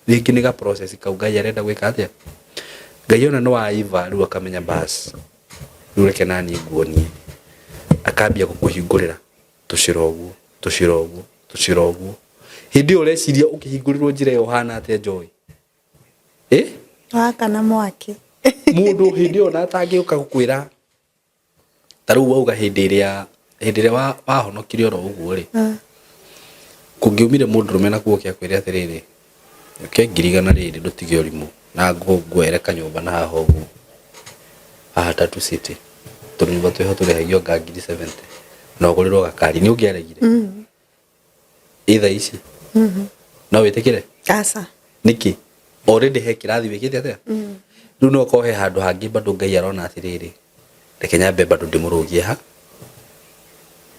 B: Rĩngĩ nĩ ga process kau Ngai arenda gwĩka atĩa? Ngai ona nĩ waiva rĩu akamenya bas, rĩu reke naniĩ nguonie. Akambia gũkũhingũrĩra tũcĩra ũguo, tũcĩra ũguo, tũcĩra ũguo. Hĩndĩ ĩyo ũreciria ũkĩhingũrĩrwo njĩra ĩyo ũhana atĩa Joy?
A: Wakana mwaki.
B: Mũndũ hĩndĩ ĩyo ona atangĩũka gũkwĩra, ta rĩu wauga hĩndĩ ĩrĩa wahonokire oro ũguo rĩ, kũngĩumire mũndũrũme na kuo akwĩre atĩrĩrĩ, ũke 100,000 rĩrĩ ndũtige ũrimũ na ngũere kanyũmba na haha ũguo, haha Tatu City, tũnyũmba twĩho tũrĩhagio anga 70,000 na ũgũrĩrwo gakari, nĩ ũngĩaregire? Ĩ thaa ici? No wĩtĩkĩre?
A: Aca.
B: Nĩkĩ? Already he kĩrathi wĩkĩte atĩa? Rĩu no ũkorwo he handũ hangĩ bado Ngai arona atĩrĩrĩ, reke nyambe bado ndĩmũrũgie ha.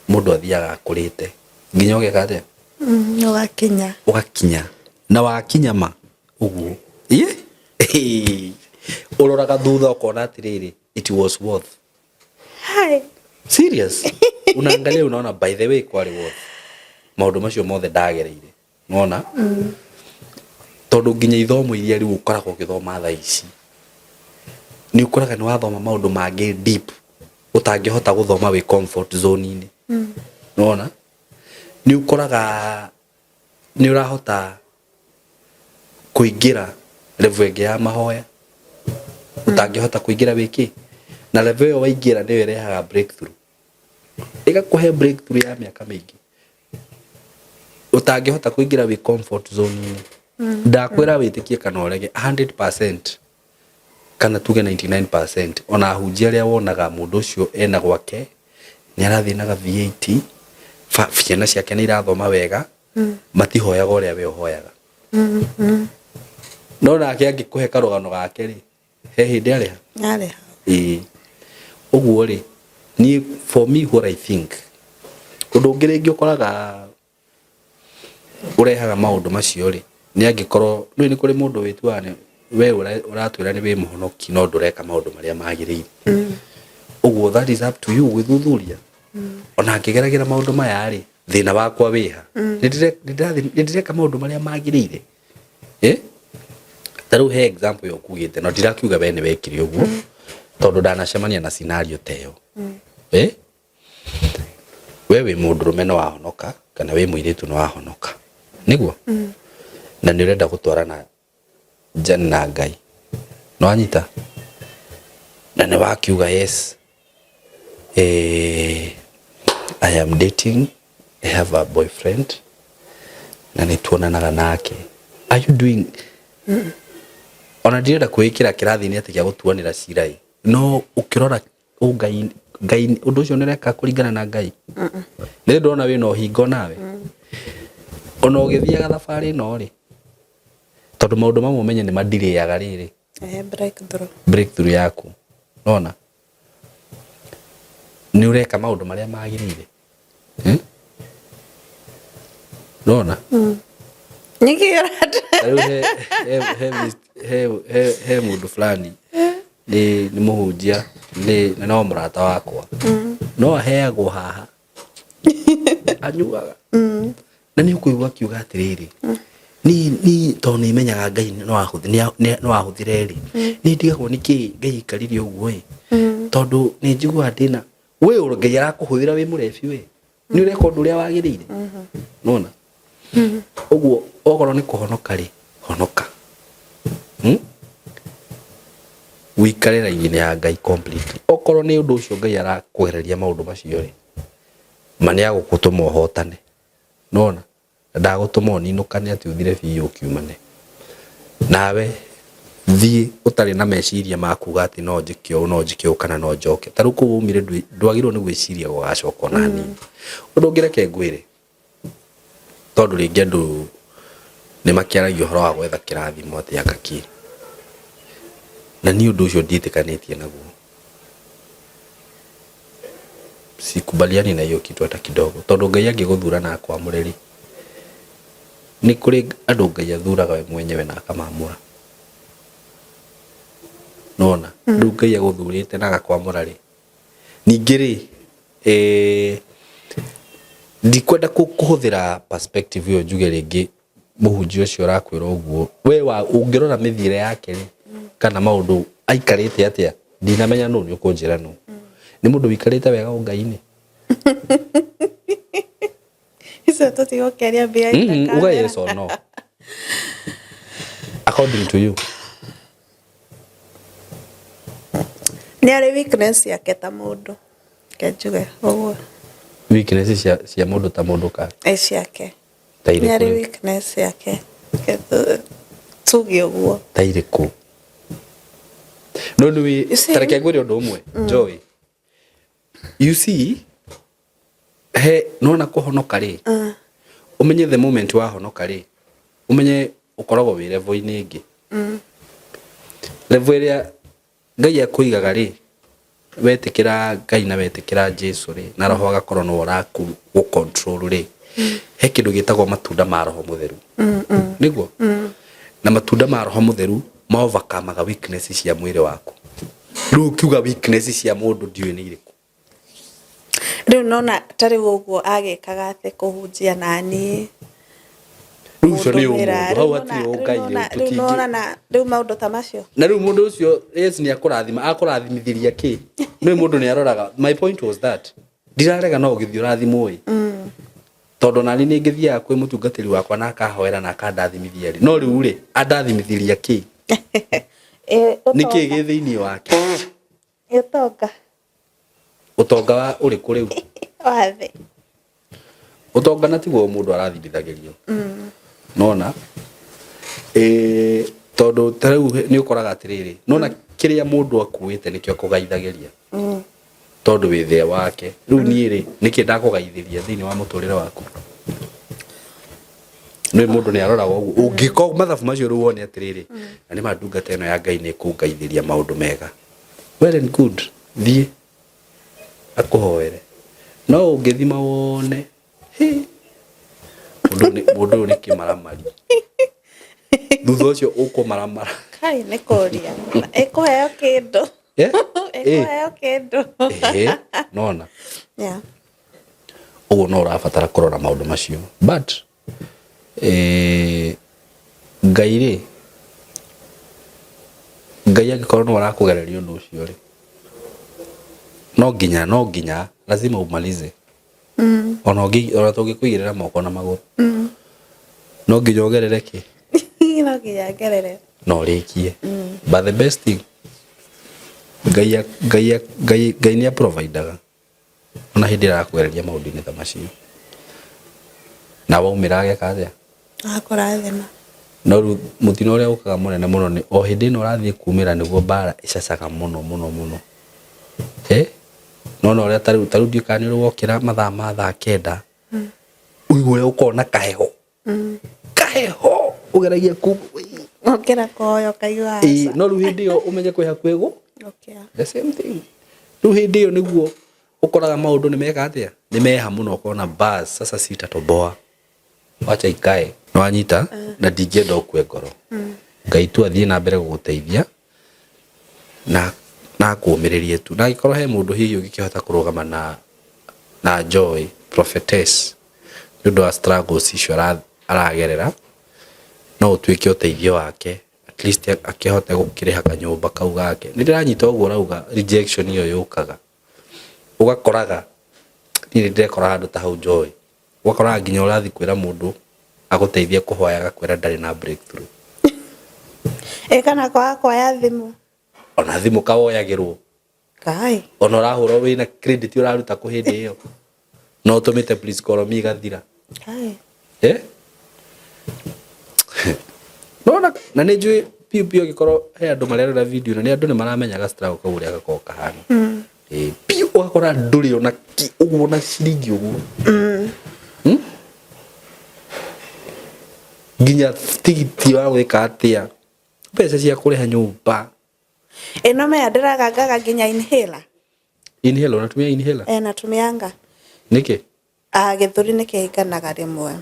B: Mũndũ athiaga akũrĩte nginya ũgeka atĩa?
A: Ũgakinya.
B: Ũgakinya. Na wakinya ma ũguo. Ĩ? Ũroraga thutha ũkona atĩrĩrĩ, it was worth.
A: Hi.
B: Serious? Unaangalia unaona by the way kwarĩ worth. Maũndũ macio mothe ndagereire. Nĩwona? Tondũ nginya ithomo iria rĩu ũkoragwo ũgĩthoma thaa ici, Nĩ ũkoraga nĩ wathoma maũndũ mangĩ deep ũtangĩhota gũthoma wĩ comfort zone-inĩ. Nĩwona? Nĩ ũkoraga nĩ ũrahota kũingĩra level ĩngĩ ya mahoya ũtangĩhota kũingĩra wĩ kĩ, na level ĩyo waingĩra nĩyo ĩrehaga breakthrough, ĩgakũhe breakthrough ya mĩaka mĩingĩ ũtangĩhota kũingĩra wĩ comfort zone-inĩ. Ndakwĩra wĩtĩkie kana ũrege, 100% kana tuge 99%, ona ahunjia arĩa wonaga mũndũ ũcio ena gwake, nĩ arathiĩ na ga V8, ciana ciake nĩ irathoma wega, matihoyaga ũrĩa we ũhoyaga. No nake angĩkũhe karũgano gake rĩ, he hĩndĩ arĩha.
A: Arĩha.
B: Ĩĩ, ũguo rĩ, niĩ for me what I think, ũndũ ũngĩ rĩngĩ ũkoraga ũrehaga maũndũ macio rĩ, nĩ angĩkorwo nĩ nĩ kũrĩ mũndũ wĩtuaga nĩ we ũratwĩra nĩ wĩ mũhonoki no ndũreka maũndũ marĩa magĩrĩire. Ũguo that is up to you gwĩthuthuria. Ona ngĩgeragĩra maũndũ maya rĩ, thĩna wakwa wĩha? Nĩ ndĩreka maũndũ marĩa magĩrĩire? Eh? Ta rĩu he example ĩyo ũkugĩte, no ndirakiuga we nĩ wekire ũguo, tondũ ndanacemania na scenario ta ĩyo. Eh? We wĩ mũndũrũme nĩ wahonoka, kana wĩ mũirĩtu nĩ wahonoka, nĩguo? Na nĩ ũrenda gũtwarana journey na Ngai. Nĩ wanyita? Na nĩ wakiuga yes, I am dating, I have a boyfriend, na nĩ tuonanaga nake. Are you doing? Ona ndirenda kwĩĩkĩra kĩrathi-inĩ atĩ gĩa gũtuanĩra cira ĩ, no ũkĩrora Ngai, Ngai, ũndũ ũcio nĩ ũreka kũringana na Ngai? Nĩ ndĩrona wĩna ũhingo nawe. Ona ũgĩthiaga thabarĩ ĩno rĩ, tondũ maũndũ mamwe ũmenye nĩ madirĩaga rĩrĩ.
A: Breakthrough.
B: Breakthrough yaku. Nona? Nĩ ũreka maũndũ marĩa magĩrĩire. Nona?
A: Nĩkĩ ũrenda?
B: Rĩu he mũndũ fulani nĩ mũhunjia, nĩ no mũrata wakwa, no aheagwo haha anyuaga, na nĩ ũkũigua akiuga atĩrĩrĩ, ni tondũ nĩ menyaga Ngai no ahũthĩre rĩ, nĩ ndigagwo nĩkĩ Ngai aikarire ũguo ĩ, tondũ nĩ njiguaga ndĩna we Ngai arakũhũthĩra wĩ mũrebi, we nĩ ũreka ũndũ ũrĩa wagĩrĩire. Nona ũguo okorwo nĩ kũhonoka rĩ, honoka. Wĩikare raini-inĩ ya Ngai completely. Okorwo nĩ ũndũ ũcio Ngai arakũgereria maũndũ macio rĩ, ma nĩ agũgũtũma ũhotane. Nona ndagũtũma ũninũkane atĩ ũthire biũ ũkiumane. Nawe thiĩ ũtarĩ na meciria ma kuga atĩ no njĩke ũũ, no njĩke ũũ, kana no njoke. Ta rĩu kũu waumire ndwagĩrĩirwo nĩ gwĩciria gũgacoka ona hanini. Ũndũ ũngĩ reke ngwĩre, tondũ rĩngĩ andũ nĩ makĩaragia ũhoro wa gwetha kĩrathimo atĩ anga kĩ, na niĩ ũndũ ũcio ndiĩtĩkanĩtie naguo. Sikubaliani na hiyo kitu hata kidogo, tondũ Ngai angĩgũthura na akwamũre rĩ, nĩ kũrĩ andũ Ngai athuraga we mwenyewe na akamamũra. Nona rĩu Ngai agũthurĩte na agakwamũra rĩ, ningĩ rĩ, ndikwenda kũhũthĩra perspective ĩyo njuge rĩngĩ mũhunjia ũcio ũrakwĩra ũguo, we wa ũngĩrora mĩthiĩre yake rĩ, kana maũndũ aikarĩte atĩa, ndinamenya nũ, nĩ ũkũnjĩra nũ. Nĩ mũndũ wĩikarĩte wega ũngai-inĩ.
A: Icio tũtigũkĩaria behind the
B: Uga
A: camera.
B: yes or no according to you.
A: Nĩ arĩ weakness yake ta mũndũ. Reke njuge ũguo.
B: Weakness cia mũndũ ta mũndũ ka?
A: Ĩ ciake.
B: Ta
A: Nĩ arĩ
B: irĩkũ?
A: weakness yake. Reke tuge ũguo.
B: Ta irĩkũ? No nĩ
A: You see?
B: ta reke ngwĩre ũndũ ũmwe, Joy, you see, he nona kũhonoka rĩ, ũmenye the moment wahonoka rĩ, ũmenye ũkoragwo wĩ level-inĩ ĩngĩ, level ĩrĩa Ngai akũigaga rĩ, wetĩkĩra Ngai na wetĩkĩra Jesu rĩ, na roho agakorwo nĩwe ũrakũ control rĩ, he kĩndũ gĩtagwo matunda ma Roho Mũtheru, nĩguo? Na matunda ma Roho Mũtheru ma overcome weakness cia mwĩrĩ waku. Rĩu ũkiuga weakness cia mũndũ, ndiũĩ nĩ irĩkũ.
A: Rĩu nona ta rĩu ũguo agĩkaga atĩ kũhunjia naniĩ.
B: Rĩu ũcio nĩ
A: Kũndũmĩra,
B: ũmũndũ, hau hatirĩ ũngai rĩu,
A: rĩu
B: tũtingĩ-
A: nĩwona na rĩu maũndũ ta macio.
B: Na rĩu mũndũ ũcio, yes, nĩ akũrathima, akũrathimithĩria kĩ? Nĩ mũndũ nĩ aroraga. My point was that ndirarega no ũgĩthiĩ ũrathimwo ĩ, tondũ nani nĩ ngĩthiaga kwĩ mũtungatĩri wakwa na akahoera na akandathimithia rĩ, no rĩu rĩ, andathimithĩria kĩ? Nĩ kĩ gĩ thĩinĩ wake?
A: Ũtonga.
B: Ũtonga wa ũrĩkũ rĩu?
A: Wa thĩ.
B: Ũtonga na tiguo mũndũ arathimithagĩrio nona ĩ, tondũ ta rĩu nĩ ũkoraga atĩrĩrĩ, nona kĩrĩa mũndũ akuĩte nĩkĩo akũgaithagĩria, tondũ wĩ thĩ wake. Rĩu niĩ rĩ, nĩkĩ ndakũgaithĩria thĩinĩ wa mũtũrĩre waku? Nĩ mũndũ nĩ aroraga ũguo. Ũngĩka mathabu macio rĩu wone atĩrĩrĩ, na nĩ ma ndungata ĩno ya Ngai nĩ ĩkũngaithĩria maũndũ mega, well and good, thiĩ akũhoere. No ũngĩthima wone, hĩ, mũndũ ũyũ nĩ kĩmaramari, thutha ũcio ũkũmaramara.
A: Kai, nĩ kũria ĩkũheo kĩndũ.
B: Eh?
A: Ĩkũheo kĩndũ.
B: Ĩhĩ, nona ũguo no ũrabatara kũrora maũndũ macio, but Ngai rĩ, Ngai angĩkorwo no arakũgereria ũndũ ũcio rĩ, no nginya lazima umalize. Ona ũngĩ ona tũngĩkũigĩrĩra moko na magũrũ, no nginya ũgerere kĩ?
A: No nginya ngerere.
B: Na ũrĩkie. But the best thing, Ngai Ngai Ngai Ngai nĩ aprovidaga ona hĩndĩ ĩrĩa arakũgereria maũndũ-inĩ ta macio, na waumĩra ageka atĩa?
A: Akũrathima.
B: No rĩu mũtino ũrĩa ũkaga mũnene mũno nĩ o hĩndĩ ĩno ũrathiĩ kumĩra, nĩguo mbara ĩcacaga mũno mũno mũno. Nona ũrĩa tarĩu ndiũĩ kana nĩ ũrĩ wokĩra mathaa ma thaa 9, ũigue ũrĩa ũkoragwo na kaheho, kaheho ũgeragia ku
A: Okĩra kũhoya ũkaigua.
B: Ĩĩ, no rĩu hĩndĩ ĩyo ũmenye kwĩ hakuhĩ gũ
A: Gũkĩa.
B: The same thing, rĩu hĩndĩ ĩyo nĩguo ũkoraga maũndũ nĩ meka atĩa, nĩ meha mũno, ũkona bas sasa sitatoboa, wacha ikae. Nĩwanyita? Na ndingĩenda ũkue ngoro. Ngai tu athiĩ na mbere gũgũteithia na akũũmĩrĩrie tu. Na angĩkorwo he mũndũ hihi ũngĩkĩhota kũrũgama na Joy Prophetess nĩ ũndũ wa struggles icio aragerera, no ũtuĩke ũteithio wake, at least akĩhote gũkĩrĩha kanyũmba kau gake. Nĩ ndĩranyita ũguo ũrauga, rejection ĩyo yũkaga, ũgakoraga niĩ nĩ ndĩrekora handũ ta hau, Joy, ũgakoraga nginya ũrathiĩ kwĩra mũndũ agũteithie kũhoya, agakwĩra ndarĩ na breakthrough.
A: Ĩ, kana kwaga kuoya thimũ.
B: Ona thimũ kawoyagĩrwo.
A: Kai.
B: Ona ũrahũra wĩna credit ũraruta kũ hĩndĩ ĩyo, no ũtũmĩte "Please call me", igathira.
A: Kai.
B: Eh, nona na nĩ njũĩ piũ piũ, angĩkorwo he andũ marerora video ĩno, nĩ andũ nĩ maramenyaga struggle kau ũrĩa gakoragwo kahana. Ĩ piũ, ũgakora ndũrĩ ona ki ũguo, na ciringi ũguo. Nginya tigiti wa gwĩka atĩa, mbeca cia kũrĩha nyũmba.
A: Ĩno mea ndĩragangaga nginya inhaler.
B: Inhaler, unatumia inhaler?
A: Eh, natumianga.
B: Nĩkĩ?
A: Ah, gĩthũri nĩ kĩhinganaga rĩmwe.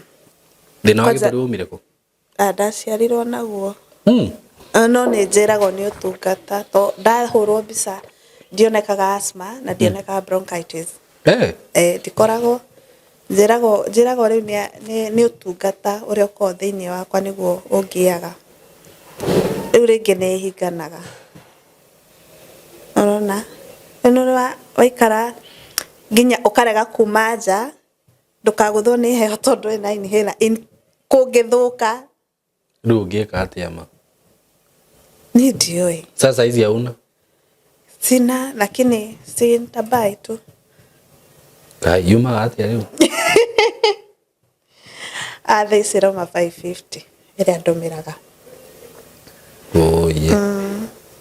B: Thĩna wa
A: Kwanza-
B: gĩthũri waumire kũ?
A: Ah, ndaciarirwo naguo. No nĩ njĩragwo nĩ ũtungata to ndahũrwo mbica ndionekaga asthma na ndionekaga bronchitis. Eh, ndikoragwo, njĩragwo rĩu nĩ ũtungata ũrĩa ũkoragwo thĩinĩ wakwa nĩguo ũngĩaga. Rĩu rĩngĩ nĩ ĩhinganaga, ũrona? Rĩu nĩ ũrĩ waikara nginya ũkarega kuma nja ndũkagũthwo nĩ heho tondũ wĩna inhaler kũngĩthũka.
B: Rĩu ũngĩka atĩa ma?
A: Niĩ ndiũĩ.
B: Sasa hizi hauna?
A: Sina, lakini si nitabuy tu.
B: Kai, yumaga atĩa rĩu?
A: Ah, thaa ici ĩrauma 550 ĩrĩa ndũmĩraga.
B: Oye.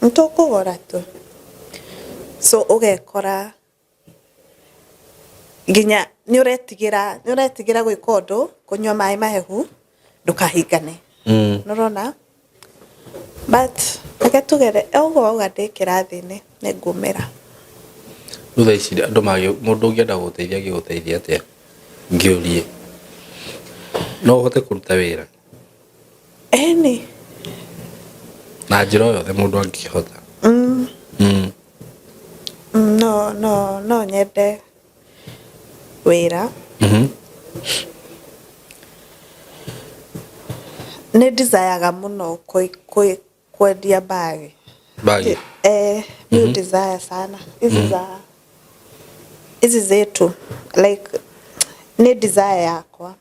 A: Nĩtũkũgũra tu. So ũgekora nginya nĩ ũretigĩra gwĩka ũndũ, kũnyua maĩ mahehu ndũkahingane. Nĩũrona? But reke tũgere ũguo wauga, ndĩ kĩrathi-inĩ nĩ ngumĩra.
B: Rĩu thaa ici andũ mangĩ, mũndũ ũngĩenda gũgũteithia angĩgũteithia atĩa? Ngĩũrie, no ũhote kũruta wĩra?
A: Ĩni.
B: Na njĩra o yothe mũndũ angĩhota?
A: No nyende wĩra. Nĩ desireaga mũno kwendia bagi.
B: Bagi.
A: Eh, mi desire sana hizi za hizi zetu, like nĩ desire yakwa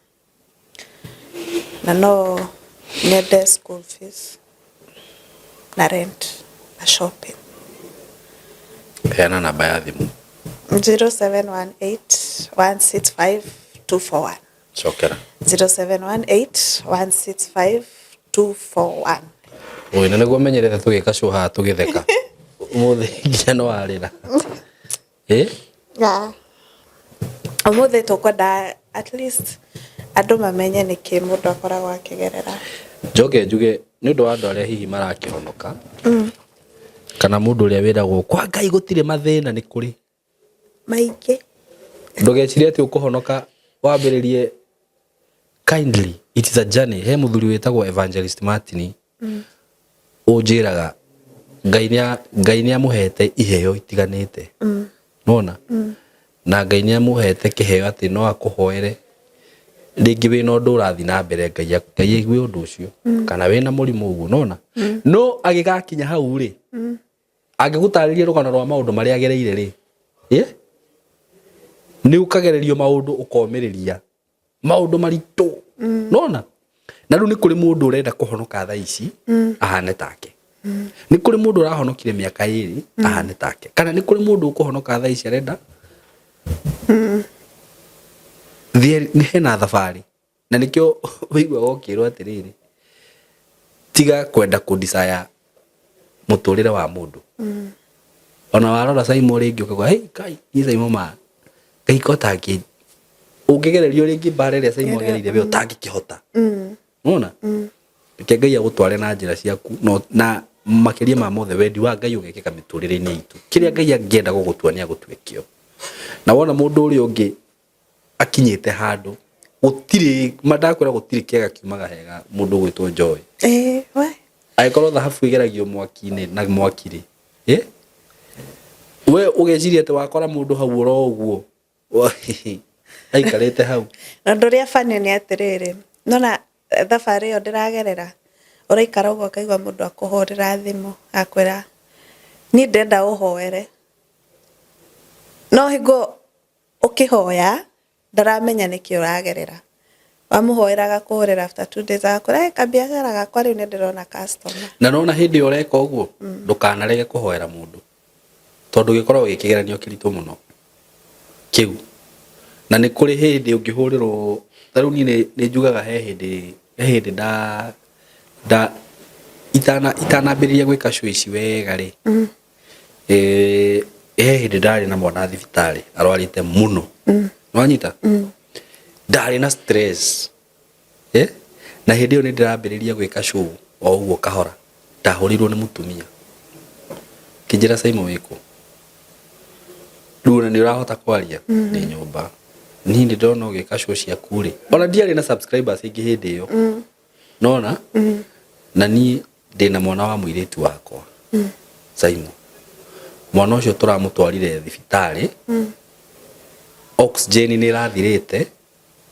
A: na no nyende school fees na rent na shopping.
B: Heana namba ya thimũ.
A: 0718 165 241.
B: Cokera.
A: 0718 165 241.
B: Ũĩ, na nĩguo menyerete tũgĩka show haha tũgĩtheka, ũmũthĩ nginya no warĩra. Ĩ.
A: Yeah. Ũmũthĩ tũkwenda at least andũ mamenye nĩkĩ mũndũ akoragwo akĩgerera.
B: Njoke njuge nĩ ũndũ wa andũ arĩa hihi marakĩhonoka kana mũndũ ũrĩa wĩragwo kwa Ngai gũtirĩ mathĩna, nĩ kũrĩ.
A: Maingĩ.
B: Ndũgecirie atĩ ũkũhonoka wambĩrĩrie kindly. It is a journey. He mũthuri wĩtagwo Evangelist Martin ũnjĩraga Ngai nĩ amũhete iheo itiganĩte, nona na Ngai nĩ amũhete kĩheo atĩ no akũhoere rĩngĩ wĩna ũndũ ũrathiĩ na mbere, Ngai aigue ũndũ ũcio, kana wĩna mũrimũ ũguo, nona no agĩgakinya hau rĩ, angĩgũtarĩria rũgano rwa maũndũ marĩa agereire rĩ, ĩ nĩ ũkagererio maũndũ, ũkomĩrĩria maũndũ maritũ, nona na rĩu nĩ kũrĩ mũndũ ũrenda kũhonoka thaa ici ahane take, nĩ kũrĩ mũndũ ũrahonokire mĩaka 2 ahane take, kana nĩ kũrĩ mũndũ ũkũhonoka thaa ici arenda. Nĩ hena thabarĩ, na nĩkĩo ũiguaga ũkĩrwo atĩrĩrĩ, tiga kwenda kũdesire mũtũrĩre wa mũndũ. Ona warora Saimo rĩngĩ ũkauga, "Hey Ngai, niĩ Saimo ma Ngai ko tangĩ ũngĩgererio rĩngĩ mbara ĩrĩa Saimo agereire, we ũtangĩkĩhota." Nona reke Ngai agũtware na njĩra ciaku, no na makĩria ma mothe wendi wa Ngai ũgekĩka mĩtũrĩre-inĩ itũ. Kĩrĩa Ngai angĩenda gũgũtua nĩ agũtue kĩo. Na wona mũndũ ũrĩa ũngĩ akinyĩte handũ, gũtirĩ mandakwĩra, gũtirĩ kĩega kiumaga hega mũndũ ũgwĩtwo Joy.
A: Ĩĩ we.
B: Angĩkorwo thahabu ĩgeragio mwaki-inĩ na mwaki rĩ, ĩ we ũgeciria atĩ wakora mũndũ hau oro ũguo aikarĩte hau.
A: Na ũndũ ũrĩa funny nĩ atĩrĩrĩ, nona thabarĩ ĩyo ndĩragerera, ũraikara ũguo ũkaigua mũndũ akũhũrĩra thimũ akwĩra, "Niĩ ndĩrenda ũhoere." No hingo ũkĩhoya ndaramenya nĩkĩ ũragerera. Wamũhoera agakũhũrĩra after 2 days agakwĩra, "Hey, kabiacara gakwa rĩu nĩ ndĩrona customer."
B: Na nona hĩndĩ ĩyo ũreka ũguo, ndũkanarege kũhoera mũndũ, tondũ gĩkoragwo gĩ kĩgeranio kĩritũ mũno kĩu. Na nĩ kũrĩ hĩndĩ ũngĩhũrĩrwo ta rĩu niĩ nĩ njugaga he hĩndĩ nda itanambĩrĩria gwĩka show ici wega rĩ, he hĩndĩ ndarĩ na mwana thibitarĩ arwarĩte mũno, nĩwanyita, ndarĩ na stress, eh? Na hĩndĩ ĩyo nĩ ndĩrambĩrĩria gwĩka show o ũguo kahora. Ndahũrĩirwo nĩ mũtumia kĩnjĩra, "Saimo, wĩkũ rĩu? Ona nĩ ũrahota kwaria ndĩ nyũmba. Niĩ nĩ ndĩrona ũgĩka show ciaku rĩ." Ona ndiarĩ na subscribers aingĩ hĩndĩ ĩyo, nona na niĩ ndĩna mwana wa mũirĩtu wakwa. Saimo, mwana ũcio tũramũtwarire thibitarĩ, oxygen nĩ ĩrathirĩte,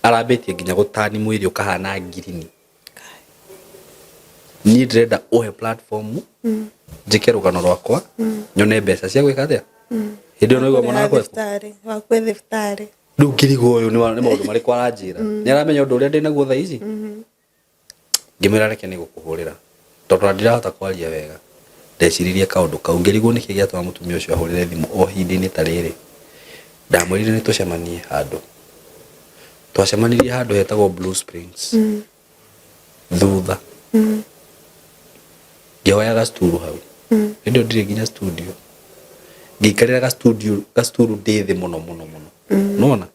B: arambĩtie nginya gũtani mwĩrĩ ũkahana ngirini. Niĩ ndĩrenda ũhe platform njĩke rũgano rwakwa, nyone mbeca cia gwĩka atĩa. Hĩndĩ ĩyo naigua mwana wakwa ekũ?
A: Thibitarĩ wakwe thibitarĩ.
B: Rĩu ngĩrigwo, ũyũ nĩ maũndũ marĩkũ aranjĩra? Nĩ aramenya ũndũ ũrĩa ndĩ naguo thaa ici? Ngĩmwĩra, "Reke nĩ gũkũhũrĩra tondũ ona ndirahota kwaria wega." Ndeciririe kaũndũ kau, ngĩrigwo nĩkĩ gĩatũma mũtumia ũcio ahũrĩre thimũ o ihinda-inĩ ta rĩrĩ. Ndamwĩrire nĩ tũcemanie handũ. Twacemanirie handũ hetagwo Blue Springs thutha, ngĩhoya gacukuru hau. Hĩndĩ ĩyo ndirĩ nginya studio, ngĩikarĩra gastudio gacukuru ndĩ thĩ mũno mũno mũno, nona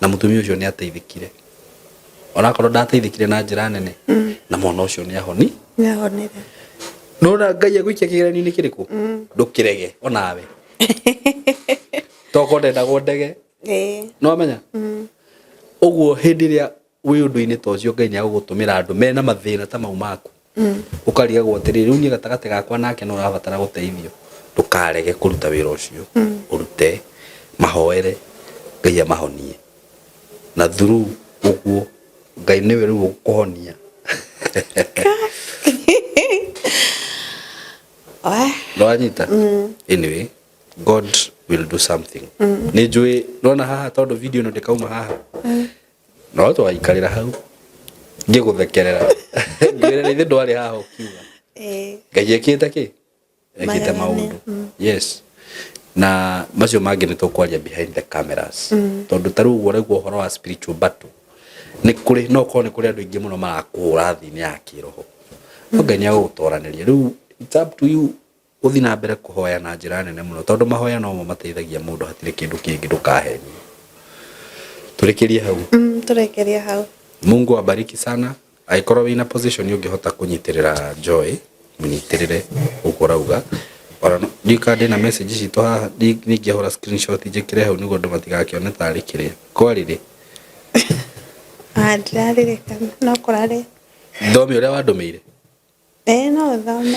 B: na mũtumia ũcio nĩ ateithĩkire, onakorwo ndateithĩkire na njĩra nene, na mwana ũcio nĩ ahoni.
A: Nĩahonire.
B: Nona Ngai agũikia kĩgeranio-inĩ kĩrĩkũ, ndũkĩrege onawe, toko ndendagwo ndege. Nĩwamenya ũguo, hĩndĩ ĩrĩa wĩ ũndũ-inĩ ta ũcio, Ngai nĩ agũgũtũmĩra andũ mena mathĩna ta mau maku, ũkarigagwo atĩrĩrĩ, rĩu niĩ gatagatĩ gakwa nake no ũrabatara gũteithio. Ndũkarege kũruta wĩra ũcio, ũrute mahoere Ngai amahonie, na through ũguo Ngai nĩwe rĩu ũkũhonia.
A: Oe.
B: Nĩwanyita? Anyway, God will do something. Nĩ njũĩ nona haha tondũ video ĩno ndĩkauma haha, no twaikarĩra hau ngĩgũthekerera ngwĩre nĩ ithe ndwarĩ haha ũkiuga. Ngai ekĩte kĩ, ekĩte
A: Magegania.
B: Maũndũ, yes, na macio mangĩ nĩ tũkwaria behind the cameras, tondũ ta rĩu ũguo ũraigua ũhoro wa spiritual battle, nĩ kũrĩ no korwo nĩ kũrĩ andũ aingĩ mũno marakũhũra thĩ-inĩ ya kĩroho, no Ngai nĩ agũgũtoranĩria. Rĩu it's up to you gũthiĩ na mbere kũhoya na njĩra nene mũno, tondũ mahoya nomo mateithagia mũndũ, hatirĩ kĩndũ kĩngĩ. Ndũkahenio. Tũrĩkĩrie hau.
A: Tũrĩkĩrie hau.
B: Mungu abariki sana. Angĩkorwo wĩna position ũngĩhota kũnyitĩrĩra Joy, mũnyitĩrĩre ũguo ũrauga. Ona ndiũĩ kana ndĩna message citũ haha, ningĩhũra screenshot njĩkĩre hau nĩguo andũ matigakĩone tarĩ kĩrĩa kwarĩrĩ.
A: Ah, ndiraririkana no kũrarĩ.
B: Thome ũrĩa wandũmĩire.
A: Ĩĩ, no ũthome.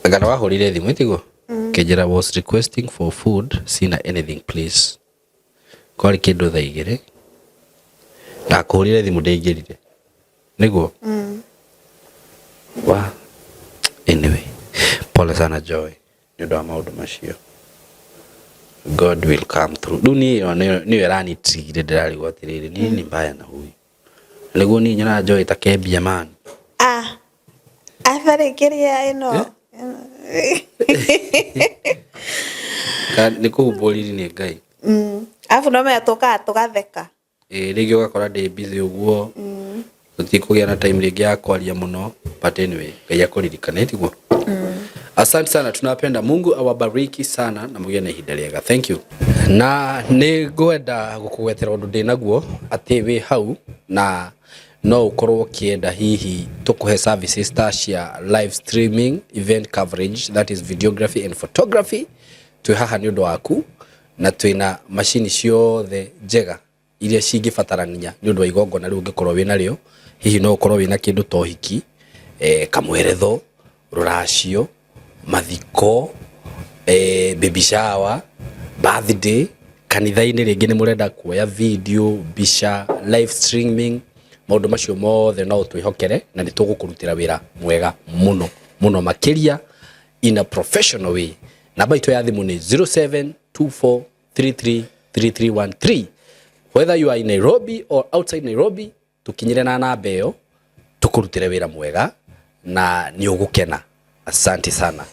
B: Kana wahũrire thimũ itiguo kĩnjĩra, "Was requesting for food, sina anything, please." Kwarĩ kĩndũ thaa 2 ndakũhũrire thimũ, ndĩingĩrire nĩguo wa. Anyway, pole sana Joy nĩ ũndũ wa maũndũ macio. God will come through. Rĩu niĩ ĩyo nĩyo ĩranitigire, ndĩrarigwo atĩrĩrĩ, nini mbaya na huyu nĩguo niĩ nyonaga Joy ta kembia man.
A: Ah, atharĩkĩria ĩno.
B: Nĩ kũhumbwo riri nĩ Ngai.
A: Arabu no menya tũkaga tũgatheka.
B: Ĩĩ, rĩngĩ ũgakora ndĩ busy ũguo, tũtikũgĩa na time rĩngĩ ya kwaria mũno, but anyway, Ngai akũririkane tiguo. Asante sana, tunapenda. Mungu awabariki sana na mũgĩe na ihinda rĩega. Thank you. Na nĩ ngwenda gũkũgwetera ũndũ ndĩ naguo atĩ wĩ hau na no ũkorwo ũkĩenda hihi tũkũhe services ta cia live streaming, event coverage, that is videography and photography. Twĩ haha nĩ ũndũ waku na twĩna macini ciothe njega iria cingĩbatarania nĩ ũndũ wa igongona rĩu ũngĩkorwo wĩ narĩo. Hihi no ũkorwo wĩna kĩndũ ta ũhiki, kamweretho, rũracio, mathiko, baby shower, birthday, kanitha-inĩ rĩngĩ nĩ mũrenda kuoya video, mbica, live streaming, maũndũ macio mothe no ũtwĩhokere na nĩ tũgũkũrutĩra wĩra mwega mũno mũno makĩria in a professional way. Namba itũ ya thimũ nĩ 0724333313. Whether you are in Nairobi or outside Nairobi, tukinyire na namba ĩyo tũkũrutĩre wĩra mwega na nĩ ũgũkena. Asante sana.